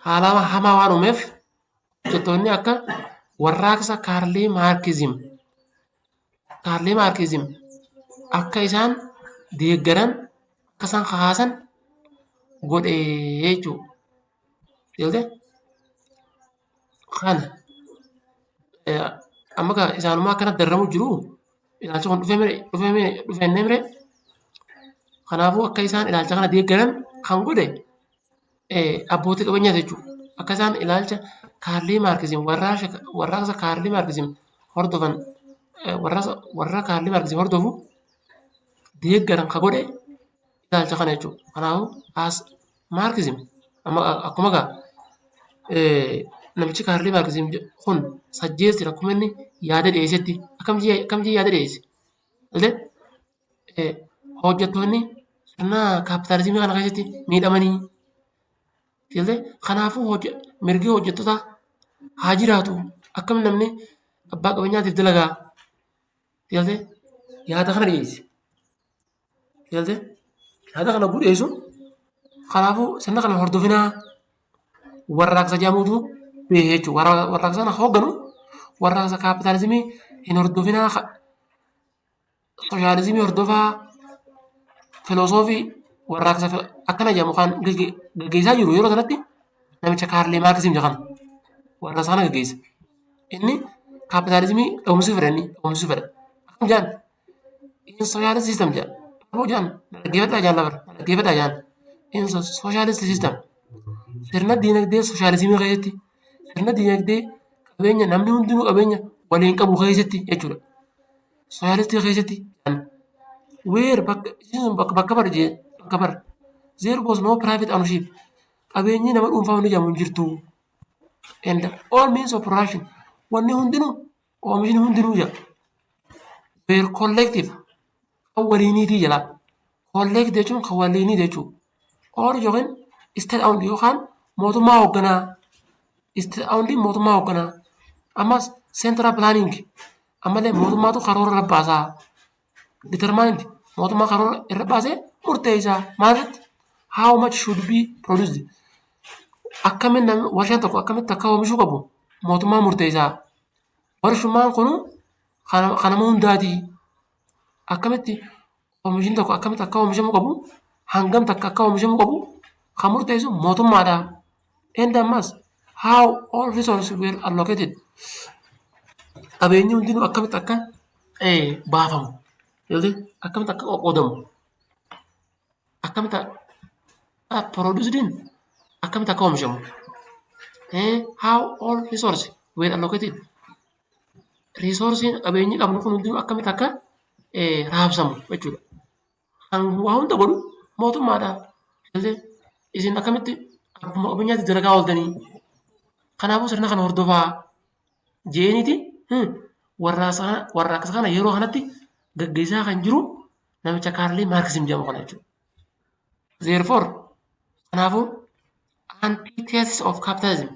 haala hamaa waan uumeef, hojjettoonni akka warraaqsa Kaarli Maarkizim akka isaan deeggaran, akka isaan kakaasan godhee jechuudha. Galtee kana amma gaa isaanumaa akkanatti dararamu jiru, ilaalchi kun dhufee mire dhufee mire dhufee mire. Kanaafuu akka isaan ilaalcha kana deeggaran kan godhe abbootii qabeenyaa jechuudha. Akka isaan ilaalcha Kaarlii Maarkizim, warraaqsa Kaarlii Maarkizim hordofan, warra Kaarlii Maarkizim hordofu deeggaran ka godhe ilaalcha kana jechuudha. Kanaafuu as Maarkizim amma akkuma gaa namichi Kaarlii Maarkizim kun suggest akkuma inni yaada dhiyeessetti, akkam jee yaada dhiyeesse? Hojjettoonni sirna kaapitaalizimii kana keessatti miidhamanii, kanaafuu mirgi hojjettootaa haa jiraatu, akkam namni abbaa qabeenyaatiif dalagaa, yaada kana dhiyeesse. Yaada kana yogguu dhiyeessu, kanaafuu sirna kana hordofinaa warraaqsa jedhamutu bahe jechuudha. Warraaqsa kana hoogganu warraaqsa kaapitaalizimii hin hordofinaa, sooshaalizimii hordofaa, filosoofii warraaqsa akkana jedhamu kan gaggeessaa jiru yeroo sanatti namicha Kaarlee Maarkizim jedhama. Warraaqsa kana gaggeessa. Inni kaapitaalizimii dhoomsuu fedha, inni dhoomsuu fedha. Akkam jedhan? In socialist system jedha. Aboo jedhan, dhaggeeffadhaa jedhan, lafa dhaggeeffadhaa jedhan. In socialist system, sirna diinagdee sooshaalizimii keessatti, sirna diinagdee qabeenya namni hundinuu qabeenya waliin qabu keessatti jechuudha. Sooshaalistii keessatti where bakka bakka bar jee bakka bar there was no private ownership, qabeenyi nama dhuunfaa hundi jedhamu hin jirtu. And all means of production, wanni hundinuu, oomishni hundinuu jedha, were collective, kan waliiniitii jedha. Collect jechuun kan waliinii jechuudha. Or yookiin state owned yookaan mootummaa hoogganaa, state owned mootummaa hoogganaa. Ammas central planning, ammallee mootummaatu karoora irra baasaa. Determined, mootummaa karoora irra baasee murteessaa. Maalirratti? How much should be produced, akkamiin warshaan tokko akkamitti akka oomishuu qabu mootummaa murteessaa. Warshummaan kun kan nama hundaati. Akkamitti oomishni tokko akkamitti akka oomishamuu qabu, hangam takka akka oomishamuu qabu kan murteessu mootummaadha. And ammas how all resources were allocated, qabeenyi hundinuu akkamitti akka baafamu, akkamitti akka qoqqoodamu, akkamitti produced, akkamitti akka oomishamu, how all resources were allocated, resourceiin qabeenyi qabnu kun hundinuu akkamitti akka raabsamu jechuudha. Kan waa hunda godhu mootummaadha. Isin akkamitti abbuma qabeenyaatti dalagaa ooltanii? Kanaafuu sirna kana hordofaa jeeniiti. Warraaqsa kana yeroo kanatti gaggeessaa kan jiru namicha Kaarl Maarkizim jedhamu kana jechuudha. Therefore, kanaafuu, antithesis of capitalism,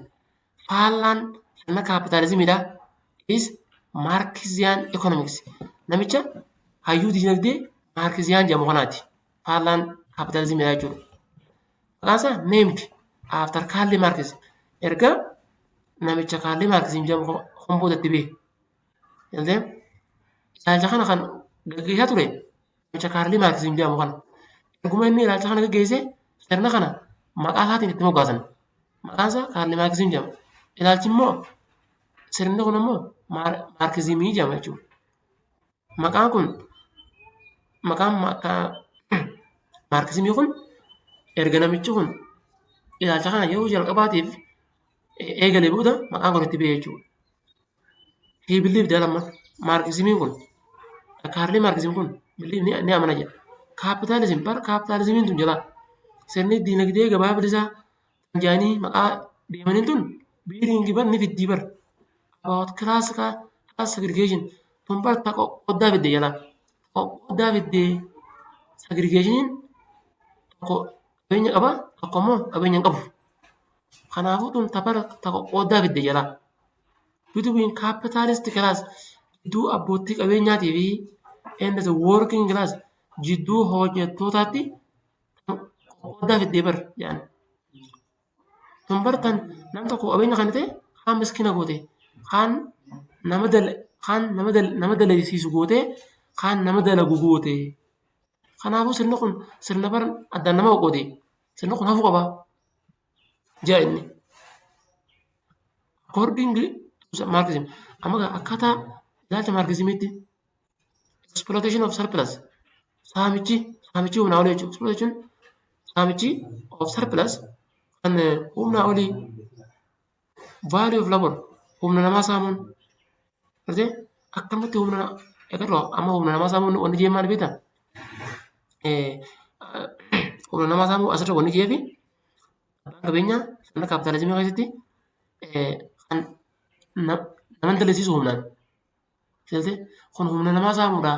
faallaan sirna kaapitaalizimiidha, is Marxian economics. Namicha hayyuu dinagdee Marxian jedhamu kanaati. Faallaan kaapitaalizimiidha jechuudha. Maqaan isaa named after Karl Marx. Erga namicha Karl Marx jedhamu kan boodatti bahe. Ilaalcha kana kan gaggeessaa ture namicha Karl Marx jedhamu kana. Erguma inni ilaalcha kana gaggeesse, sirna kana maqaa isaatiin itti moggaasan. Maqaan isaa Karl Marx jedhama. Ilaalchi immoo sirni kun immoo Maarkizimii jedhama jechuudha. Maqaan kun, maqaan Maarkizimii kun, erga namichi kun ilaalcha kana yeroo jalqabaatiif eegalee booda maqaan kun itti ba'e jechuudha. He believed, amma Maarkizimiin kun, Kaarl Maarkizim kun ni amana jedha. Capitalism, bara kaapitaalizimiin tun jala sirni dinagdee gabaa bilisaa jedhanii maqaa deemaniin tun bring, bar ni fiddii bar, about class segregation. Tun bar ta qoqqooddaa fidde jala. Qoqqooddaa fiddee. Segregationiin tokko qabeenya qaba, tokko immoo qabeenya hin qabu. Kanaafuu tun ta bara ta qoqqooddaa fidde jala. Between capitalist class, jidduu abbootii qabeenyaatii fi, and the working class, jidduu hojjettootaatti qoqqooddaa fiddee bar jedhan. Tun bar tan nam tokko qabeenya kan ta'e kaan miskiina goote, kaan nama dala kaan nama nama dalagsiisu goote, kaan nama dalagu goote. Kanaafuu sirni kun sirna bar addaan nama qoqqoode. Sirni kun hafuu qaba jedha inni. According to Marxism, amma akkaataa ilaalcha Maarkizimiitti, exploitation of surplus, saamichi humnaa olii jechuudha. Exploitation, saamichi, of surplus, kan humnaa olii, value of labor, humna namaa saamuun gartee akkamatti humna egarroo. Amma humna namaa saamuun wanni jee maal beektaa? Humna namaa saamuu asirra wanni jeefi, abbaan qabeenyaa sirna kaapitaalizimii keessatti kan nama dalagsiisu humnaan. Kun humna namaa saamuudha.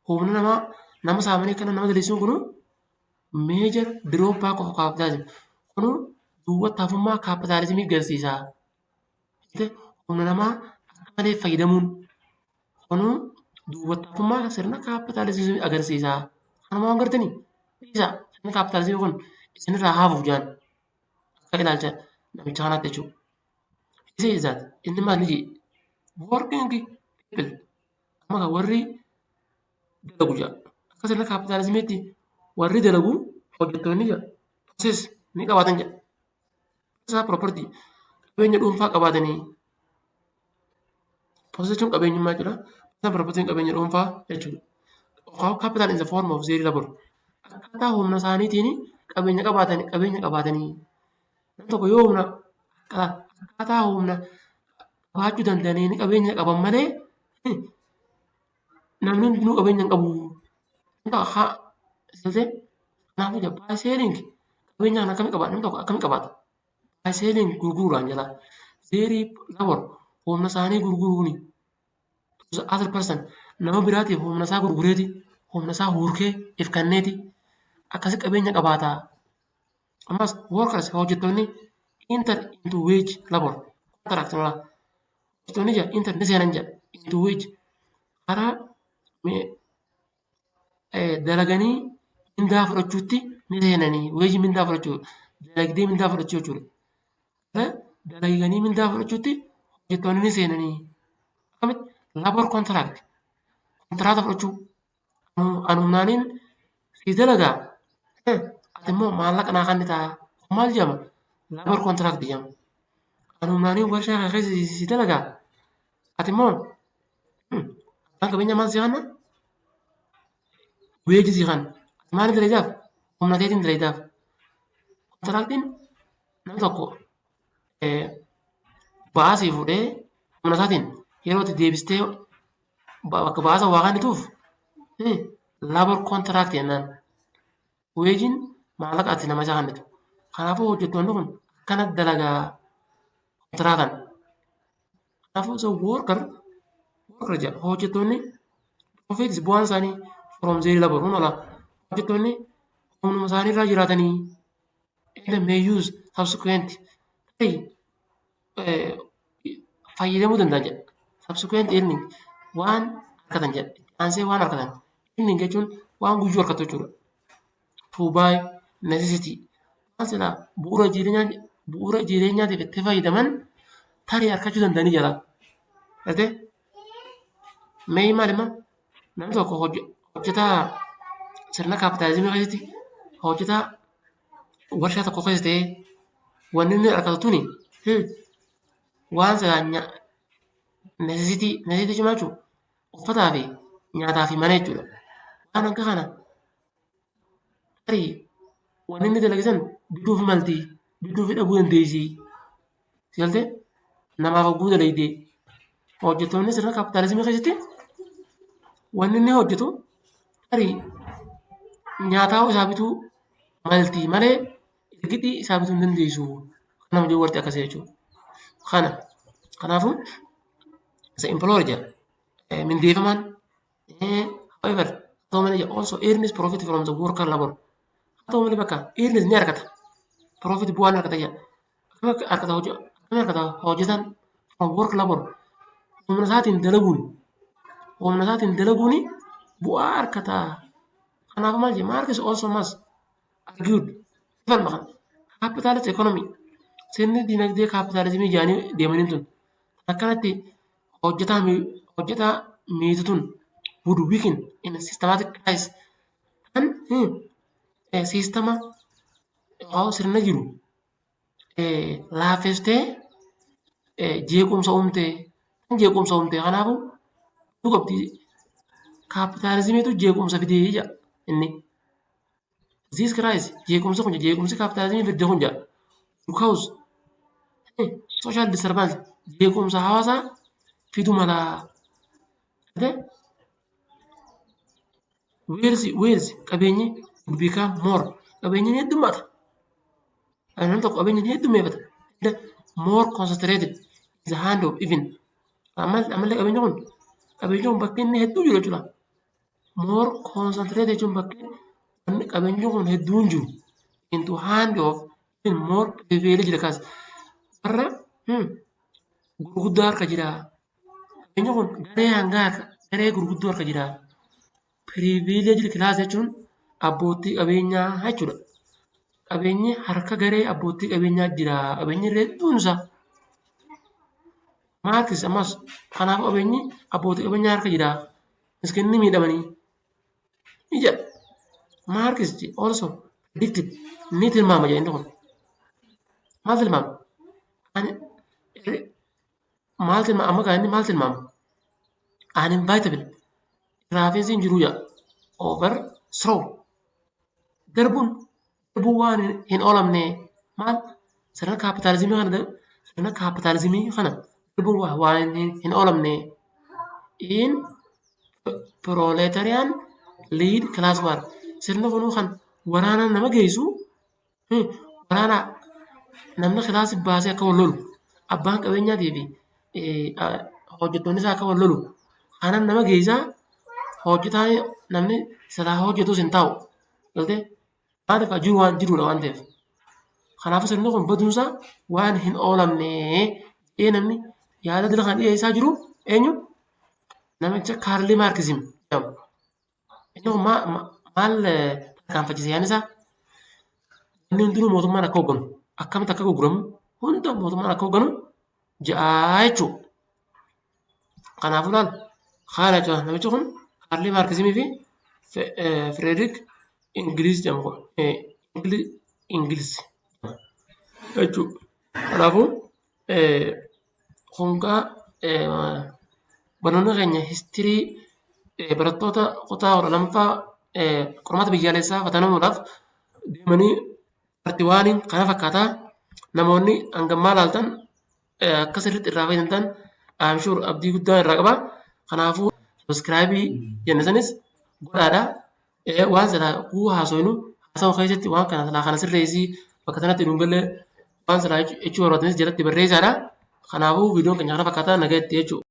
Humna namaa nama saamanii akkana nama dalagsiisuun kun major drawback of capitalism. Kun duwwatti hafummaa kaapitaalizimii agarsiisa. Humna namaa akka malee fayyadamuun kun duwwatti hafummaa sirna kaapitaalizimii agarsiisa. Kanuma waan gartanii dhiisa, sirni kaapitaalizimii kun isinirraa haafuuf jaan akka ilaalcha namicha kanaatti jechuudha. He says that, inni maal ni jedhe, working people, amma kan warri dalagu jedha. Akka sirna kaapitaalizimiitti warri dalagu, hojjettoonni jedha, possess, ni qabaatan jedha. Isaa property, qabeenya dhuunfaa qabaatanii. Possess jechuun qabeenyummaa jechuudha. Isaan property qabeenya dhuunfaa jechuudha. Capital in the form of their labor. Akkaataa humna isaaniitiin qabeenya qabaatanii. Namni tokko yoo humna, akkaataa humna qabaachuu danda'aniin qabeenya qaban malee namni hundinuu qabeenya hin qabu. Kanaafuu by selling, qabeenya kana akkamitti qabaata? Namni tokko akkamitti qabaata? By selling, gurguruudhaan jala. Their labor, humna isaanii gurguruuni. To the other person, nama biraatiif humna isaa gurgureeti, humna isaa huurkee if kenneeti akkasi qabeenya qabaata. Ammas workers, hojjettoonni, enter into wage labor contract. Hojjettoonni jira enter, ni seenan jedha, into wage, karaa dalaganii mindaa fudhachuutti ni seenanii. Wage, mindaa fudhachuu, dalagdee mindaa fudhachuu jechuudha. Dalaganii mindaa fudhachuutti hojjettoonni ni seenanii. Akkamitti? Labor contract, kontiraata fudhachuu. Ani humnaaniin si dalagaa, ati immoo maallaqa naa kennitaa. Kun maal jedhama? Labor contract jedhama. Ani humnaaniin warshaa kana keessa si dalagaa, ati immoo abbaan qabeenyaa maal si kenna? Wage si kenna. Ati maaliin dalagdaaf? Humna keetiin dalagdaaf. Kontiraaktiin namni tokko ba'aa sii fuudhee humna isaatiin yeroo itti deebistee bakka ba'aa sana waa kennituuf labor contract jennaan. Wageiin maallaqa ati nama isaa kennitu. Kanaafuu hojjettoonni kun akkana dalagaa kontiraataan. Kanaafuu the worker Worker jedha, hojjettoonni, profits bu'aan isaanii from their labor hun ola, hojjettoonni humnuma isaanii irraa jiraatanii, and may use subsequent fayyadamuu danda'an jedha. Subsequent earning waan argatan jedha. Aansee waan argatan. Earning jechuun waan guyyuu argatu jechuudha. To buy necessity, waan silaa bu'uura jireenyaatiif itti fayyadaman tarii argachuu danda'anii jira. Gartee mee maal immoo namni tokko hojjetaa sirna kaapitaalizimii keessatti hojjetaa warshaa tokko keessa ta'ee wanni inni argatu tuni waan silaa necessity. Necessity jechuun maal jechuudha? Uffataa fi nyaataa fi mana jechuudha. Waan akka kana tarii wanni inni dalage san bituufi malti, bituufi dhabuu dandeessi. Galtee namaaf hogguu dalagde, hojjettoonni sirna kaapitaalizimii keessatti wanni inni hojjetu tarii nyaataa isaa bituu malti malee ergitii isaa bituu hin dandeessu. Nama jiru warti akkasii jechuudha. Kana kanaafuu the employer jedha, mindeeffamaan, however, haa ta'u malee, also earns profit from the worker labor. Haa ta'u malee, bakka earns ni argata. Profit bu'aa ni argata jedha. Akkamitti argata? Akkamitti argata hojjetaan? From work labor, humna isaatiin dalaguun, humna isaatiin dalaguun bu'aa argata. Kanaafuu maal jedha Marx? Also must argued, falma kana, capitalist economy, sirni dinagdee kaapitaalizimii jedhanii deemanii tun akkanatti hojjetaa miitu tun would weaken in a systematic crisis, kan siistama sirna jiru laaffistee jeequmsa uumtee, jeequmsa uumtee. Kanaafuu qabdi kaapitaalizimiitu jeequmsa fidee jedha inni. This crisis, jeequmsi kun, jeequmsi kaapitaalizimii fidde kun jedha, cause social disturbance, jeequmsa hawaasaa fiduu mala. Wealth, qabeenyi, would become more, qabeenyi ni heddummaata. Namni tokko qabeenya ni heddummeeffata. More concentrated in the hand of even, ammallee qabeenyi kun bakka inni hedduu jiru jechuudha. More concentrated jechuun bakka qabeenyi kun hedduun jiru, into hand of even more privileged class, warra gurguddaa harka jira. Qabeenyi kun garee hangaa harka, garee gurguddoo harka jira. Privileged class jechuun abbootii qabeenyaa jechuudha. Qabeenyi harka garee abbootii qabeenyaa jira. Qabeenyi hedduun isaa. Marx ammas kanaafuu qabeenyi abbootii qabeenyaa harka jira. Miskiinni miidhamanii. Ni jedha. Marx also predicted, ni tilmaama jedha inni kun. Maal tilmaama? Maal tilmaama? Amma kan inni maal tilmaama? Uninevitable. Raafiinsi hin jiru jedha. Overthrow. Darbuun darbuun waan hin oolamne maal, sirna kaapitaalizimii kana darbuun waan hin oolamne in proletarian led class war, sirna kunuu kan waraana nama geessu, waraana namni kilaasii baasee akka wal lolu, abbaan qabeenyaatii fi hojjettoonni isaa akka wal lolu kanan nama geessaa. Hojjetaan namni silaa hojjetus hin taa'u galtee maaliif jiru waan jirudha waan ta'eef. Kanaafuu sirni kun baduunsaa waan hin oolamne jedhee namni yaada dila kana dhiyeessaa jiru eenyu? Namicha Kaarlii Maarkizim jedhamu. Inni kun maal tarkaanfachiise yaadni isaa? Inni hundinuu mootummaan akka hoogganu, akkamitti akka gurguramu hunda mootummaan akka hoogganu jedhaa jechuudha. Kanaafuu laal haala jechuudha, namichi kun Kaarlii Maarkizimii fi Fireedik Ingiliis jedhamu kun, Ingiliis jechuudha. Kanaafuu hongaa barnoonni keenya history barattoota kutaa 12ffaa qormaata biyyaalessaa fatanamuudhaaf deemanii part oneiin kana fakkaataa. Namoonni hangammaa laaltan akka sirriitti irraa fayyadamtan I'm sure, abdii guddaa irraa qaba. Kanaafuu subscribe jenne sanis godhaadha. Waan silaa kuu haasofnu haasawaa keessatti waan kana silaa kana sirreessii, bakka sanatti nu galee, waan silaa jechuu barbaadanis jalatti barreessaadha. Kanaafuu viidiyoon keenya kana fakkaataa, nagayatti jechuudha.